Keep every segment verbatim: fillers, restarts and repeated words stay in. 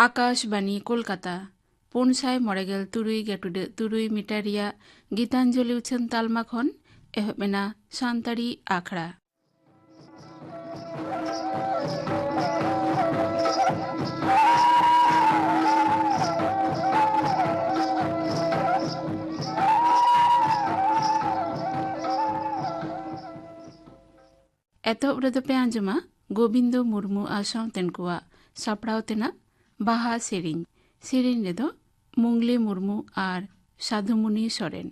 ᱟᱠᱟᱥᱵᱟᱱᱤ ᱠᱳᱞᱠᱟᱛᱟ, ᱯᱩᱱ ᱥᱟᱭ ᱢᱚᱬᱮ ᱜᱮᱞ ᱛᱩᱨᱩᱭ ᱜᱮ ᱴᱩᱰᱟᱹᱜ ᱛᱩᱨᱩᱭ ᱢᱤᱴᱟᱨ ᱨᱮᱭᱟᱜ ᱜᱤᱛᱟᱧᱡᱚᱞᱤ ᱩᱪᱷᱟᱹᱱ ᱛᱟᱞᱢᱟ ᱠᱷᱚᱱ ᱮᱦᱚᱵ ᱮᱱᱟ ᱥᱟᱱᱛᱟᱲᱤ ᱟᱠᱷᱲᱟ᱾ ᱮᱛᱚᱦᱚᱵ ᱨᱮᱫᱚ ᱯᱮ ᱟᱸᱡᱚᱢᱟ ᱜᱳᱵᱤᱱᱫᱚ ᱢᱩᱨᱢᱩ ᱟᱨ ᱥᱟᱶᱛᱮᱱ ᱠᱚᱣᱟᱜ ᱥᱟᱯᱲᱟᱣ ᱛᱮᱱᱟᱜ ᱵᱟᱦᱟ ᱥᱮᱨᱮᱧ᱾ ᱥᱮᱨᱮᱧ ᱨᱮᱫᱚ ᱢᱩᱝᱞᱤ ᱢᱩᱨᱢᱩ ᱟᱨ ᱥᱟᱫᱷᱩᱢᱩᱱᱤ ᱥᱚᱨᱮᱱ᱾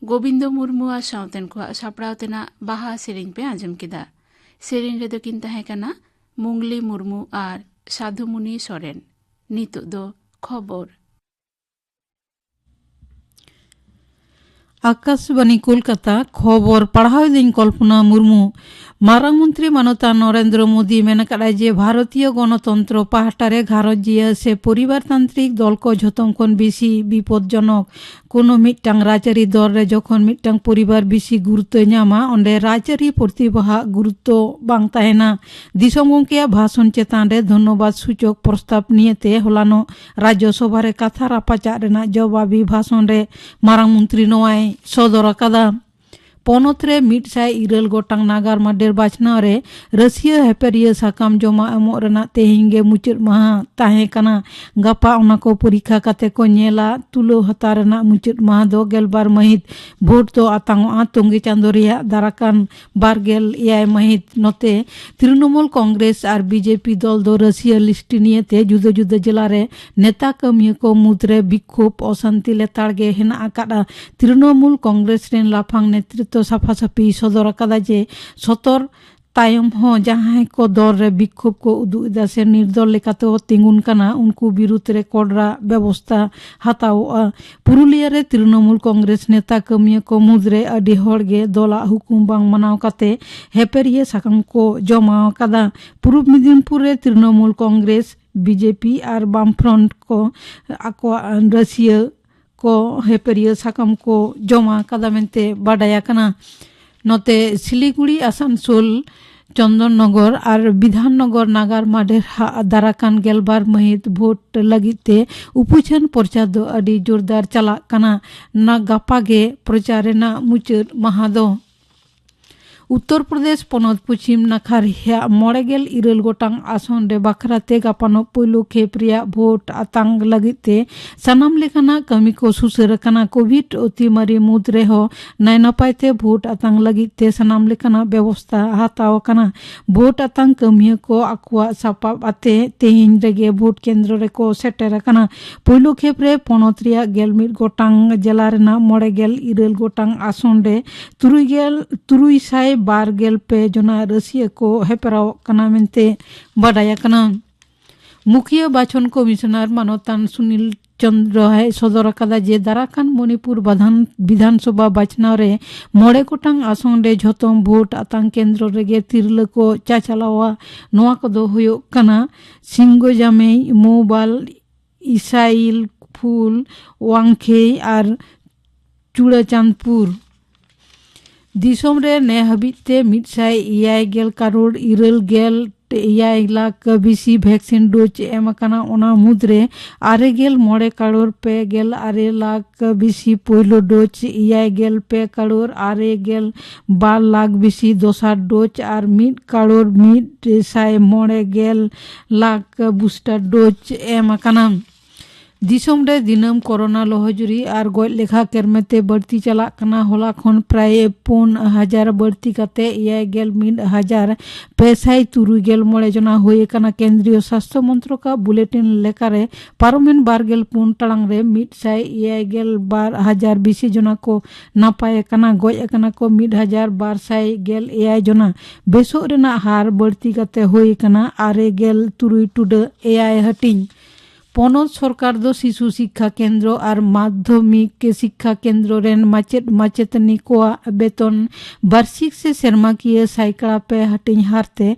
ᱜᱳᱵᱤᱱᱫᱚ ᱢᱩᱨᱢᱩ ᱟᱨ ᱥᱟᱶᱛᱮᱱ ᱠᱚᱣᱟᱜ ᱥᱟᱯᱲᱟᱣ ᱛᱮᱱᱟᱜ ᱵᱟᱦᱟ ᱥᱮᱨᱮᱧ ᱯᱮ ᱟᱸᱡᱚᱢ ᱠᱮᱫᱟ᱾ ᱥᱮᱨᱮᱧ ᱨᱮᱫᱚ ᱠᱤᱱ ᱛᱟᱦᱮᱸ ᱠᱟᱱᱟ ᱢᱩᱝᱞᱤ ᱢᱩᱨᱢᱩ ᱟᱨ ᱥᱟᱫᱷᱩᱢᱩᱱᱤ ᱥᱚᱨᱮᱱ᱾ ᱱᱤᱛᱚᱜ ᱫᱚ ᱠᱷᱚᱵᱚᱨ᱾ ᱟᱠᱟᱥᱵᱟᱱᱤ ᱠᱳᱞᱠᱟᱛᱟ, ᱠᱷᱚᱵᱚᱨ ᱯᱟᱲᱦᱟᱣ ᱮᱫᱟᱹᱧ ᱠᱚᱞᱯᱚᱱᱟ ᱢᱩᱨᱢᱩ᱾ ᱢᱟᱨᱟᱝ ᱢᱚᱱᱛᱨᱤ ᱢᱟᱱᱚᱛᱟᱱ ᱱᱚᱨᱮᱱᱫᱨᱚ ᱢᱳᱫᱤ ᱢᱮᱱ ᱟᱠᱟᱫᱟᱭ ᱡᱮ ᱵᱷᱟᱨᱚᱛᱤᱭᱚ ᱜᱚᱱᱚᱛᱚᱱᱛᱨᱚ ᱯᱟᱦᱴᱟ ᱨᱮ ᱜᱷᱟᱨᱚᱸᱡᱽ ᱡᱤᱭᱟᱹ ᱥᱮ ᱯᱚᱨᱤᱵᱟᱨ ᱛᱟᱱᱛᱨᱤᱠ ᱫᱚᱞ ᱠᱚ ᱡᱷᱚᱛᱚᱢ ᱠᱷᱚᱱ ᱵᱮᱥᱤ ᱵᱤᱯᱚᱫᱽᱡᱚᱱᱚᱠ᱾ ᱠᱳᱱᱳ ᱢᱤᱫᱴᱟᱝ ᱨᱟᱡᱽᱟᱹᱨᱤ ᱫᱚᱞ ᱨᱮ ᱡᱚᱠᱷᱚᱱ ᱢᱤᱫᱴᱟᱝ ᱯᱚᱨᱤᱵᱟᱨ ᱵᱮᱥᱤ ᱜᱩᱨᱩᱛᱛᱚᱭ ᱧᱟᱢᱟ, ᱚᱸᱰᱮ ᱨᱟᱡᱽᱟᱹᱨᱤ ᱯᱨᱚᱛᱤᱵᱷᱟᱦᱟᱜ ᱜᱩᱨᱩᱛᱛᱚ ᱵᱟᱝ ᱛᱟᱦᱮᱱᱟ᱾ ᱫᱤᱥᱚᱢ ᱜᱚᱢᱠᱮᱭᱟᱜ ᱵᱷᱟᱥᱚᱱ ᱪᱮᱛᱟᱱ ᱨᱮ ᱫᱷᱚᱱᱱᱚᱵᱟᱫ ᱥᱩᱪᱚᱠ ᱯᱨᱚᱥᱛᱟᱵ ᱱᱤᱭᱮᱛᱮ ᱦᱚᱞᱟᱱᱚᱜ ᱨᱟᱡᱽᱡᱚ ᱥᱚᱵᱷᱟ ᱨᱮ ᱠᱟᱛᱷᱟ ᱨᱟᱯᱟᱪᱟᱜ ᱨᱮᱱᱟᱜ ᱡᱚᱵᱟᱵᱤ ᱵᱷᱟᱥᱚᱱ ᱨᱮ ᱢᱟᱨᱟᱝ ᱢᱚᱱᱛᱨᱤ ᱱᱚᱣᱟᱭ ᱥᱚᱫᱚᱨ ᱟᱠᱟᱫᱟ᱾ ᱯᱚᱱᱚᱛ ᱨᱮ ᱢᱤᱫ ᱥᱟᱭ ᱤᱨᱟᱹᱞ ᱜᱚᱴᱟᱝ ᱱᱟᱜᱟᱨ ᱢᱟᱰᱮᱨ ᱵᱟᱪᱷᱱᱟᱣ ᱨᱮ ᱨᱟᱹᱥᱤᱭᱟᱹ ᱦᱮᱯᱮᱨᱤᱭᱟᱹ ᱥᱟᱠᱟᱢ ᱡᱚᱢᱟ ᱮᱢᱚᱜ ᱨᱮᱱᱟᱜ ᱛᱮᱦᱮᱧ ᱜᱮ ᱢᱩᱪᱟᱹᱫ ᱢᱟᱦᱟ ᱛᱟᱦᱮᱸ ᱠᱟᱱᱟ᱾ ᱜᱟᱯᱟ ᱚᱱᱟ ᱠᱚ ᱯᱚᱨᱤᱠᱠᱷᱟ ᱠᱟᱛᱮ ᱠᱚ ᱧᱮᱞᱟ᱾ ᱛᱩᱞᱟᱹᱣ ᱦᱟᱛᱟᱣ ᱨᱮᱱᱟᱜ ᱢᱩᱪᱟᱹᱫ ᱢᱟᱦᱟ ᱫᱚ ᱜᱮᱞᱵᱟᱨ ᱢᱟᱹᱦᱤᱛ᱾ ᱵᱷᱳᱴ ᱫᱚ ᱟᱛᱟᱝᱚᱜᱼᱟ ᱛᱚᱝᱜᱮ ᱪᱟᱸᱫᱚ ᱨᱮᱭᱟᱜ ᱫᱟᱨᱟᱠᱟᱱ ᱵᱟᱨᱜᱮᱞ ᱮᱭᱟᱭ ᱢᱟᱹᱦᱤᱛ᱾ ᱱᱚᱛᱮ, ᱛᱨᱤᱱᱚᱢᱩᱞ ᱠᱚᱝᱜᱨᱮᱥ ᱟᱨ ᱵᱤᱡᱮᱯᱤ ᱫᱚᱞ ᱫᱚ ᱨᱟᱹᱥᱤᱭᱟᱹ ᱞᱤᱥᱴ ᱱᱤᱭᱮᱛᱮ ᱡᱩᱫᱟᱹ ᱡᱩᱫᱟᱹ ᱡᱮᱞᱟ ᱨᱮ ᱱᱮᱛᱟ ᱠᱟᱹᱢᱤᱭᱟᱹ ᱠᱚ ᱢᱩᱫᱽᱨᱮ ᱵᱤᱠᱠᱷᱳᱵ ᱚᱥᱟᱱᱛᱤ ᱞᱮᱛᱟᱲ ᱜᱮ ᱦᱮᱱᱟᱜ ᱟᱠᱟᱫᱼᱟ᱾ ᱛᱨᱤᱱᱚᱢᱩᱞ ᱠᱚᱝᱜᱨᱮᱥ ᱨᱮᱱ ᱞᱟᱯᱷᱟᱝ ᱱᱮᱛᱨᱤᱛᱵ ᱥᱟᱯᱷᱟ ᱥᱟᱹᱯᱷᱤ ᱥᱚᱫᱚᱨ ᱟᱠᱟᱫᱟ ᱡᱮ ᱥᱚᱛᱚᱨ ᱛᱟᱭᱚᱢ ᱦᱚᱸ ᱡᱟᱦᱟᱸᱭ ᱠᱚ ᱫᱚᱞ ᱨᱮ ᱵᱤᱠᱠᱷᱳᱵ ᱠᱚ ᱩᱫᱩᱜ ᱮᱫᱟ ᱥᱮ ᱱᱤᱨᱫᱚᱞ ᱞᱮᱠᱟᱛᱮ ᱠᱚ ᱛᱤᱸᱜᱩᱱ ᱠᱟᱱᱟ, ᱩᱱᱠᱩ ᱵᱤᱨᱩᱫᱽ ᱨᱮ ᱠᱚᱰᱨᱟ ᱵᱮᱵᱚᱥᱛᱟ ᱦᱟᱛᱟᱣᱚᱜᱼᱟ᱾ ᱯᱩᱨᱩᱞᱤᱭᱟᱹ ᱨᱮ ᱛᱨᱤᱱᱚᱢᱩᱞ ᱠᱚᱝᱜᱨᱮᱥ ᱱᱮᱛᱟ ᱠᱟᱹᱢᱤᱭᱟᱹ ᱠᱚ ᱢᱩᱫᱽᱨᱮ ᱟᱹᱰᱤ ᱦᱚᱲ ᱜᱮ ᱫᱚᱞᱟᱜ ᱦᱩᱠᱩᱢ ᱵᱟᱝ ᱢᱟᱱᱟᱣ ᱠᱟᱛᱮ ᱦᱮᱯᱮᱨᱤᱭᱟᱹ ᱥᱟᱠᱟᱢ ᱠᱚ ᱡᱚᱢᱟ ᱟᱠᱟᱫᱟ᱾ ᱯᱩᱨᱩᱵ ᱢᱮᱫᱤᱱᱯᱩᱨ ᱨᱮ ᱛᱨᱤᱱᱚᱢᱩᱞ ᱠᱚᱝᱜᱨᱮᱥ, ᱵᱤᱡᱮᱯᱤ ᱟᱨ ᱵᱟᱢᱯᱷᱨᱚᱱᱴ ᱠᱚ ᱟᱠᱚᱣᱟᱜ ᱨᱟᱹᱥᱤᱭᱟᱹ ᱠᱚ ᱦᱮᱯᱮᱨᱤᱭᱟᱹ ᱥᱟᱠᱟᱢ ᱠᱚ ᱡᱚᱢᱟ ᱟᱠᱟᱫᱟ ᱢᱮᱱᱛᱮ ᱵᱟᱰᱟᱭ ᱟᱠᱟᱱᱟ᱾ ᱱᱚᱛᱮ ᱥᱤᱞᱤᱜᱩᱲᱤ, ᱟᱥᱟᱱᱥᱳᱞ, ᱪᱚᱱᱫᱚᱱᱱᱚᱜᱚᱨ ᱟᱨ ᱵᱤᱫᱷᱟᱱᱱᱚᱜᱚᱨ ᱱᱟᱜᱟᱨ ᱢᱟᱰᱮᱨ ᱦᱟᱜ ᱫᱟᱨᱟᱠᱟᱱ ᱜᱮᱞᱵᱟᱨ ᱢᱟᱹᱦᱤᱛ ᱵᱷᱳᱴ ᱞᱟᱹᱜᱤᱫ ᱛᱮ ᱩᱯᱩᱪᱷᱟᱹᱱ ᱯᱨᱚᱪᱟᱨ ᱫᱚ ᱟᱹᱰᱤ ᱡᱳᱨᱫᱟᱨ ᱪᱟᱞᱟᱜ ᱠᱟᱱᱟ᱾ ᱱᱟ ᱜᱟᱯᱟ ᱜᱮ ᱯᱨᱚᱪᱟᱨ ᱨᱮᱱᱟᱜ ᱢᱩᱪᱟᱹᱫ ᱢᱟᱦᱟ ᱫᱚ᱾ ᱩᱛᱛᱚᱨ ᱯᱨᱚᱫᱮᱥ ᱯᱚᱱᱚᱛ ᱯᱚᱪᱷᱤᱢ ᱱᱟᱠᱷᱟ ᱨᱮᱭᱟᱜ ᱢᱚᱬᱮ ᱜᱮᱞ ᱤᱨᱟᱹᱞ ᱜᱚᱴᱟᱝ ᱟᱥᱚᱱ ᱨᱮ ᱵᱟᱠᱷᱨᱟ ᱛᱮ ᱜᱟᱯᱟᱱᱚᱜ ᱯᱩᱭᱞᱩ ᱠᱷᱮᱯ ᱨᱮᱭᱟᱜ ᱵᱷᱳᱴ ᱟᱛᱟᱝ ᱞᱟᱹᱜᱤᱫ ᱛᱮ ᱥᱟᱱᱟᱢ ᱞᱮᱠᱟᱱᱟᱜ ᱠᱟᱹᱢᱤ ᱠᱚ ᱥᱩᱥᱟᱹᱨ ᱟᱠᱟᱱᱟ᱾ ᱠᱳᱵᱷᱤᱰ ᱚᱛᱤᱢᱟᱨᱤ ᱢᱩᱫᱽ ᱨᱮᱦᱚᱸ ᱱᱟᱭ ᱱᱟᱯᱟᱭ ᱛᱮ ᱵᱷᱳᱴ ᱟᱛᱟᱝ ᱞᱟᱹᱜᱤᱫ ᱛᱮ ᱥᱟᱱᱟᱢ ᱞᱮᱠᱟᱱᱟᱜ ᱵᱮᱵᱚᱥᱛᱟ ᱦᱟᱛᱟᱣ ᱟᱠᱟᱱᱟ᱾ ᱵᱷᱳᱴ ᱟᱛᱟᱝ ᱠᱟᱹᱢᱤᱭᱟᱹ ᱠᱚ ᱟᱠᱚᱣᱟᱜ ᱥᱟᱯᱟᱵ ᱟᱛᱮ ᱛᱮᱦᱮᱧ ᱨᱮᱜᱮ ᱵᱷᱳᱴ ᱠᱮᱱᱫᱨᱚ ᱨᱮᱠᱚ ᱥᱮᱴᱮᱨ ᱟᱠᱟᱱᱟ᱾ ᱯᱩᱭᱞᱩ ᱠᱷᱮᱯ ᱨᱮ ᱯᱚᱱᱚᱛ ᱨᱮᱭᱟᱜ ᱜᱮᱞ ᱢᱤᱫ ᱜᱚᱴᱟᱝ ᱡᱮᱞᱟ ᱨᱮᱱᱟᱜ ᱢᱚᱬᱮ ᱜᱮᱞ ᱤᱨᱟᱹᱞ ᱜᱚᱴᱟᱝ ᱟᱥᱚᱱ ᱨᱮ ᱛᱩᱨᱩᱭ ᱜᱮᱞ ᱛᱩᱨᱩᱭ ᱥᱟᱭ ᱵᱟᱨ ᱜᱮᱞ ᱯᱮ ᱡᱚᱱᱟ ᱨᱟᱹᱥᱤᱭᱟᱹ ᱠᱚ ᱦᱮᱯᱨᱟᱣᱚᱜ ᱠᱟᱱᱟ ᱢᱮᱱᱛᱮ ᱵᱟᱰᱟᱭ ᱟᱠᱟᱱᱟ᱾ ᱢᱩᱠᱷᱤᱭᱟᱹ ᱵᱟᱪᱷᱚᱱ ᱠᱚᱢᱤᱥᱚᱱᱟᱨ ᱢᱟᱱᱚᱛᱟᱱ ᱥᱩᱱᱤᱞ ᱪᱚᱱᱫᱨᱚ ᱦᱟᱭ ᱥᱚᱫᱚᱨ ᱟᱠᱟᱫᱟ ᱡᱮ ᱫᱟᱨᱟᱠᱟᱱ ᱢᱚᱱᱤᱯᱩᱨ ᱵᱟᱫᱷᱟᱱ ᱵᱤᱫᱷᱟᱱ ᱥᱚᱵᱷᱟ ᱵᱟᱪᱷᱱᱟᱣ ᱨᱮ ᱢᱚᱬᱮ ᱜᱚᱴᱟᱝ ᱟᱥᱚᱱ ᱨᱮ ᱡᱷᱚᱛᱚᱢ ᱵᱷᱳᱴ ᱟᱛᱟᱝ ᱠᱮᱱᱫᱨᱚ ᱨᱮᱜᱮ ᱛᱤᱨᱞᱟᱹ ᱠᱚ ᱪᱟᱪᱟᱞᱟᱣᱟ᱾ ᱱᱚᱣᱟ ᱠᱚᱫᱚ ᱦᱩᱭᱩᱜ ᱠᱟᱱᱟ ᱥᱤᱝᱜᱚᱡᱟᱢᱮᱭ, ᱢᱳᱵᱟᱞ, ᱤᱥᱟᱭᱤᱞ ᱯᱷᱩᱞ, ᱣᱟᱝᱠᱷᱮᱭ ᱟᱨ ᱪᱩᱲᱟᱪᱟᱸᱫᱽᱯᱩᱨ᱾ ᱫᱤᱥᱚᱢ ᱨᱮ ᱱᱮ ᱦᱟᱹᱵᱤᱡ ᱛᱮ ᱢᱤᱫ ᱥᱟᱭ ᱮᱭᱟᱭ ᱜᱮᱞ ᱠᱟᱨᱳᱲ ᱤᱨᱟᱹᱞ ᱜᱮᱞ ᱮᱭᱟᱭ ᱞᱟᱠᱷ ᱵᱮᱥᱤ ᱵᱷᱮᱠᱥᱤᱱ ᱰᱳᱡᱽ ᱮᱢ ᱟᱠᱟᱱᱟ᱾ ᱚᱱᱟ ᱢᱩᱫᱽᱨᱮ ᱟᱨᱮ ᱜᱮᱞ ᱢᱚᱬᱮ ᱠᱟᱨᱳᱲ ᱯᱮ ᱜᱮᱞ ᱟᱨᱮ ᱞᱟᱠᱷ ᱵᱮᱥᱤ ᱯᱳᱭᱞᱳ ᱰᱳᱡᱽ, ᱮᱭᱟᱭ ᱜᱮᱞ ᱯᱮ ᱠᱟᱨᱳᱲ ᱟᱨᱮ ᱜᱮᱞ ᱵᱟᱨ ᱞᱟᱠᱷ ᱵᱮᱥᱤ ᱫᱚᱥᱟᱨ ᱰᱳᱡᱽ ᱟᱨ ᱢᱤᱫ ᱠᱟᱨᱳᱲ ᱢᱤᱫ ᱥᱟᱭ ᱢᱚᱬᱮ ᱜᱮᱞ ᱞᱟᱠᱷ ᱵᱩᱥᱴᱟᱨ ᱰᱳᱡᱽ ᱮᱢ ᱟᱠᱟᱱᱟ᱾ ᱫᱤᱥᱚᱢ ᱨᱮ ᱫᱤᱱᱟᱹᱢ ᱠᱚᱨᱳᱱᱟ ᱞᱚᱦᱚᱡᱩᱨᱤ ᱟᱨ ᱜᱚᱡ ᱞᱮᱠᱷᱟ ᱠᱮᱨᱢᱮᱛᱮ ᱵᱟᱹᱲᱛᱤ ᱪᱟᱞᱟᱜ ᱠᱟᱱᱟ᱾ ᱦᱚᱞᱟ ᱠᱷᱚᱱ ᱯᱨᱟᱭ ᱯᱩᱱ ᱦᱟᱡᱟᱨ ᱵᱟᱹᱲᱛᱤ ᱠᱟᱛᱮ ᱮᱭᱟᱭ ᱜᱮᱞ ᱢᱤᱫ ᱦᱟᱡᱟᱨ ᱯᱮ ᱥᱟᱭ ᱛᱩᱨᱩᱭ ᱜᱮᱞ ᱢᱚᱬᱮ ᱡᱚᱱᱟ ᱦᱩᱭ ᱟᱠᱟᱱᱟ᱾ ᱠᱮᱱᱫᱨᱤᱭᱚ ᱥᱟᱥᱛᱷᱚ ᱢᱚᱱᱛᱨᱚᱠᱟᱜ ᱵᱩᱞᱮᱴᱤᱱ ᱞᱮᱠᱟᱨᱮ ᱯᱟᱨᱚᱢᱮᱱ ᱵᱟᱨ ᱜᱮᱞ ᱯᱩᱱ ᱴᱟᱲᱟᱝ ᱨᱮ ᱢᱤᱫ ᱥᱟᱭ ᱮᱭᱟᱭ ᱜᱮᱞ ᱵᱟᱨ ᱦᱟᱡᱟᱨ ᱵᱮᱥᱤ ᱡᱚᱱᱟ ᱠᱚ ᱱᱟᱯᱟᱭ ᱟᱠᱟᱱᱟ᱾ ᱜᱚᱡ ᱟᱠᱟᱱᱟ ᱠᱚ ᱢᱤᱫ ᱦᱟᱡᱟᱨ ᱵᱟᱨ ᱥᱟᱭ ᱜᱮᱞ ᱮᱭᱟᱭ ᱡᱚᱱᱟ᱾ ᱵᱮᱥᱚᱜ ᱨᱮᱱᱟᱜ ᱦᱟᱨ ᱵᱟᱹᱲᱛᱤ ᱠᱟᱛᱮ ᱦᱩᱭ ᱟᱠᱟᱱᱟ ᱟᱨᱮ ᱜᱮᱞ ᱛᱩᱨᱩᱭ ᱴᱩᱰᱟᱹᱜ ᱮᱭᱟᱭ ᱦᱟᱹᱴᱤᱧ᱾ ᱯᱚᱱᱚᱛ ᱥᱚᱨᱠᱟᱨ ᱫᱚ ᱥᱤᱥᱩ ᱥᱤᱠᱠᱷᱟ ᱠᱮᱱᱫᱨᱚ ᱟᱨ ᱢᱟᱫᱽᱫᱷᱚᱢᱤᱠ ᱥᱤᱠᱠᱷᱟ ᱠᱮᱱᱫᱨᱚ ᱨᱮᱱ ᱢᱟᱪᱮᱫ ᱢᱟᱪᱮᱛᱟᱹᱱᱤ ᱠᱚᱣᱟᱜ ᱵᱮᱛᱚᱱ ᱵᱟᱨᱥᱤᱠ ᱥᱮ ᱥᱮᱨᱢᱟᱠᱤᱭᱟᱹ ᱥᱟᱭᱠᱲᱟ ᱯᱮ ᱦᱟᱹᱴᱤᱧ ᱦᱟᱨ ᱛᱮ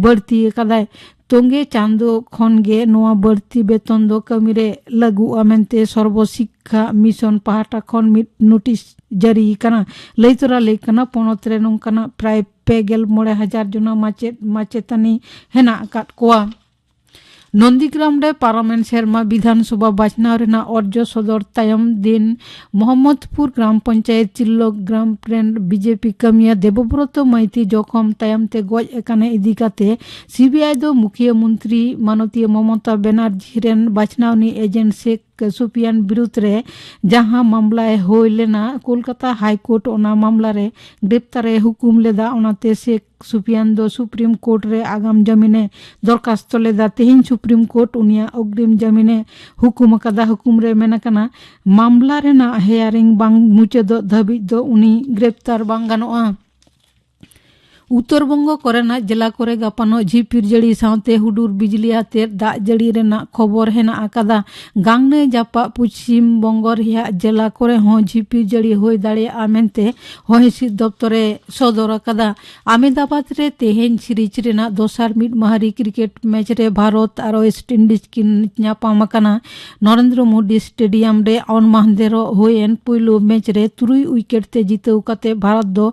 ᱵᱟᱹᱲᱛᱤ ᱟᱠᱟᱫᱟᱭ᱾ ᱛᱚᱝᱜᱮ ᱪᱟᱸᱫᱚ ᱠᱷᱚᱱ ᱜᱮ ᱱᱚᱣᱟ ᱵᱟᱹᱲᱛᱤ ᱵᱮᱛᱚᱱ ᱫᱚ ᱠᱟᱹᱢᱤ ᱨᱮ ᱞᱟᱹᱜᱩᱜᱼᱟ ᱢᱮᱱᱛᱮ ᱥᱚᱨᱵᱚ ᱥᱤᱠᱠᱷᱟ ᱢᱤᱥᱚᱱ ᱯᱟᱦᱴᱟ ᱠᱷᱚᱱ ᱢᱤᱫ ᱱᱳᱴᱤᱥ ᱡᱟᱹᱨᱤ ᱟᱠᱟᱱᱟ᱾ ᱞᱟᱹᱭ ᱛᱚᱨᱟ ᱞᱮᱠ ᱠᱟᱱᱟ, ᱯᱚᱱᱚᱛ ᱨᱮ ᱱᱚᱝᱠᱟᱱᱟᱜ ᱯᱨᱟᱭ ᱯᱮ ᱜᱮᱞ ᱢᱚᱬᱮ ᱦᱟᱡᱟᱨ ᱡᱚᱱᱟ ᱢᱟᱪᱮᱫ ᱢᱟᱪᱮᱛᱟᱹᱱᱤ ᱦᱮᱱᱟᱜ ᱟᱠᱟᱫ ᱠᱚᱣᱟ᱾ ᱱᱚᱱᱫᱤᱜᱨᱟᱢ ᱨᱮ ᱯᱟᱨᱚᱢᱮᱱ ᱥᱮᱨᱢᱟ ᱵᱤᱫᱷᱟᱱ ᱥᱚᱵᱷᱟ ᱵᱟᱪᱷᱱᱟᱣ ᱨᱮᱱᱟᱜ ᱚᱨᱡᱚ ᱥᱚᱫᱚᱨ ᱛᱟᱭᱚᱢ ᱫᱤᱱ ᱢᱚᱦᱚᱢᱢᱚᱫᱽᱯᱩᱨ ᱜᱨᱟᱢ ᱯᱚᱧᱪᱟᱭᱮᱛ ᱪᱤᱞᱞᱚ ᱜᱨᱟᱢ ᱨᱮᱱ ᱵᱤᱡᱮᱯᱤ ᱠᱟᱹᱢᱤᱭᱟᱹ ᱫᱮᱵᱚᱵᱨᱚᱛᱚ ᱢᱟᱹᱭᱛᱤ ᱡᱚᱠᱷᱚᱢ ᱛᱟᱭᱚᱢ ᱛᱮ ᱜᱚᱡ ᱟᱠᱟᱱᱮ ᱤᱫᱤ ᱠᱟᱛᱮ ᱥᱤᱵᱤᱟᱭ ᱫᱚ ᱢᱩᱠᱷᱤᱭᱟᱹ ᱢᱚᱱᱛᱨᱤ ᱢᱟᱱᱚᱛᱤᱭᱟᱹ ᱢᱚᱢᱚᱛᱟ ᱵᱮᱱᱟᱨᱡᱤ ᱨᱮᱱ ᱵᱟᱪᱷᱱᱟᱣᱱᱤ ᱮᱡᱮᱱᱴ ᱥᱮᱠ ᱥᱩᱯᱤᱭᱟᱱ ᱵᱤᱨᱩᱫᱷ ᱨᱮ ᱡᱟᱦᱟᱸ ᱢᱟᱢᱞᱟᱭ ᱦᱩᱭ ᱞᱮᱱᱟ, ᱠᱳᱞᱠᱟᱛᱟ ᱦᱟᱭ ᱠᱳᱨᱴ ᱚᱱᱟ ᱢᱟᱢᱞᱟ ᱨᱮ ᱜᱨᱮᱯᱛᱟᱨᱮ ᱦᱩᱠᱩᱢ ᱞᱮᱫᱟ᱾ ᱚᱱᱟᱛᱮ ᱥᱮᱠ ᱥᱩᱯᱤᱭᱟᱱ ᱫᱚ ᱥᱩᱯᱨᱤᱢ ᱠᱳᱨᱴ ᱨᱮ ᱟᱜᱟᱢ ᱡᱟᱢᱤᱱᱮ ᱫᱚᱨᱠᱷᱟᱥᱛᱚ ᱞᱮᱫᱟ᱾ ᱛᱮᱦᱮᱧ ᱥᱩᱯᱨᱤᱢ ᱠᱳᱨᱴ ᱩᱱᱤᱭᱟᱜ ᱚᱜᱽᱨᱤᱢ ᱡᱟᱢᱤᱱᱮ ᱦᱩᱠᱩᱢ ᱟᱠᱟᱫᱟ᱾ ᱦᱩᱠᱩᱢ ᱨᱮ ᱢᱮᱱ ᱟᱠᱟᱱᱟ, ᱢᱟᱢᱞᱟ ᱨᱮᱱᱟᱜ ᱦᱮᱭᱟᱨᱤᱝ ᱵᱟᱝ ᱢᱩᱪᱟᱹᱫᱚᱜ ᱫᱷᱟᱹᱵᱤᱡ ᱫᱚ ᱩᱱᱤ ᱜᱨᱮᱯᱛᱟᱨ ᱵᱟᱝ ᱜᱟᱱᱚᱜᱼᱟ᱾ ᱩᱛᱛᱚᱨ ᱵᱚᱝᱜᱚ ᱠᱚᱨᱮᱱᱟᱜ ᱡᱮᱞᱟ ᱠᱚᱨᱮ ᱜᱟᱯᱟᱱᱚᱜ ᱡᱷᱤᱯᱤᱨ ᱡᱟᱹᱲᱤ ᱥᱟᱶᱛᱮ ᱦᱩᱰᱩᱨ ᱵᱤᱡᱽᱞᱤ ᱟᱛᱮ ᱫᱟᱜ ᱡᱟᱹᱲᱤ ᱨᱮᱱᱟᱜ ᱠᱷᱚᱵᱚᱨ ᱦᱮᱱᱟᱜ ᱟᱠᱟᱫᱟ᱾ ᱜᱟᱝᱱᱟᱹᱭ ᱡᱟᱯᱟᱜ ᱯᱚᱪᱷᱤᱢ ᱵᱚᱝᱜᱚ ᱨᱮᱭᱟᱜ ᱡᱮᱞᱟ ᱠᱚᱨᱮ ᱦᱚᱸ ᱡᱷᱤᱯᱤᱨ ᱡᱟᱹᱲᱤ ᱦᱩᱭ ᱫᱟᱲᱮᱭᱟᱜᱼᱟ ᱢᱮᱱᱛᱮ ᱦᱚᱭ ᱦᱤᱸᱥᱤᱫ ᱫᱚᱯᱛᱚᱨᱮ ᱥᱚᱫᱚᱨ ᱟᱠᱟᱫᱟ᱾ ᱟᱢᱮᱫᱟᱵᱟᱫᱽ ᱨᱮ ᱛᱮᱦᱮᱧ ᱥᱤᱨᱤᱡᱽ ᱨᱮᱱᱟᱜ ᱫᱚᱥᱟᱨ ᱢᱤᱫ ᱢᱟᱦᱟ ᱨᱤ ᱠᱨᱤᱠᱮᱴ ᱢᱮᱪ ᱨᱮ ᱵᱷᱟᱨᱚᱛ ᱟᱨ ᱳᱭᱮᱥᱴ ᱤᱱᱰᱤᱡᱽ ᱠᱤᱱ ᱧᱟᱯᱟᱢ ᱟᱠᱟᱱᱟ᱾ ᱱᱚᱨᱮᱱᱫᱨᱚ ᱢᱳᱫᱤ ᱥᱴᱮᱰᱤᱭᱟᱢ ᱨᱮ ᱚᱱᱢᱟᱦᱫᱮᱨᱚᱜ ᱦᱩᱭᱮᱱ ᱯᱩᱭᱞᱩ ᱢᱮᱪ ᱨᱮ ᱛᱩᱨᱩᱭ ᱩᱭᱠᱮᱴ ᱛᱮ ᱡᱤᱛᱟᱹᱣ ᱠᱟᱛᱮ ᱵᱷᱟᱨᱚᱛ ᱫᱚ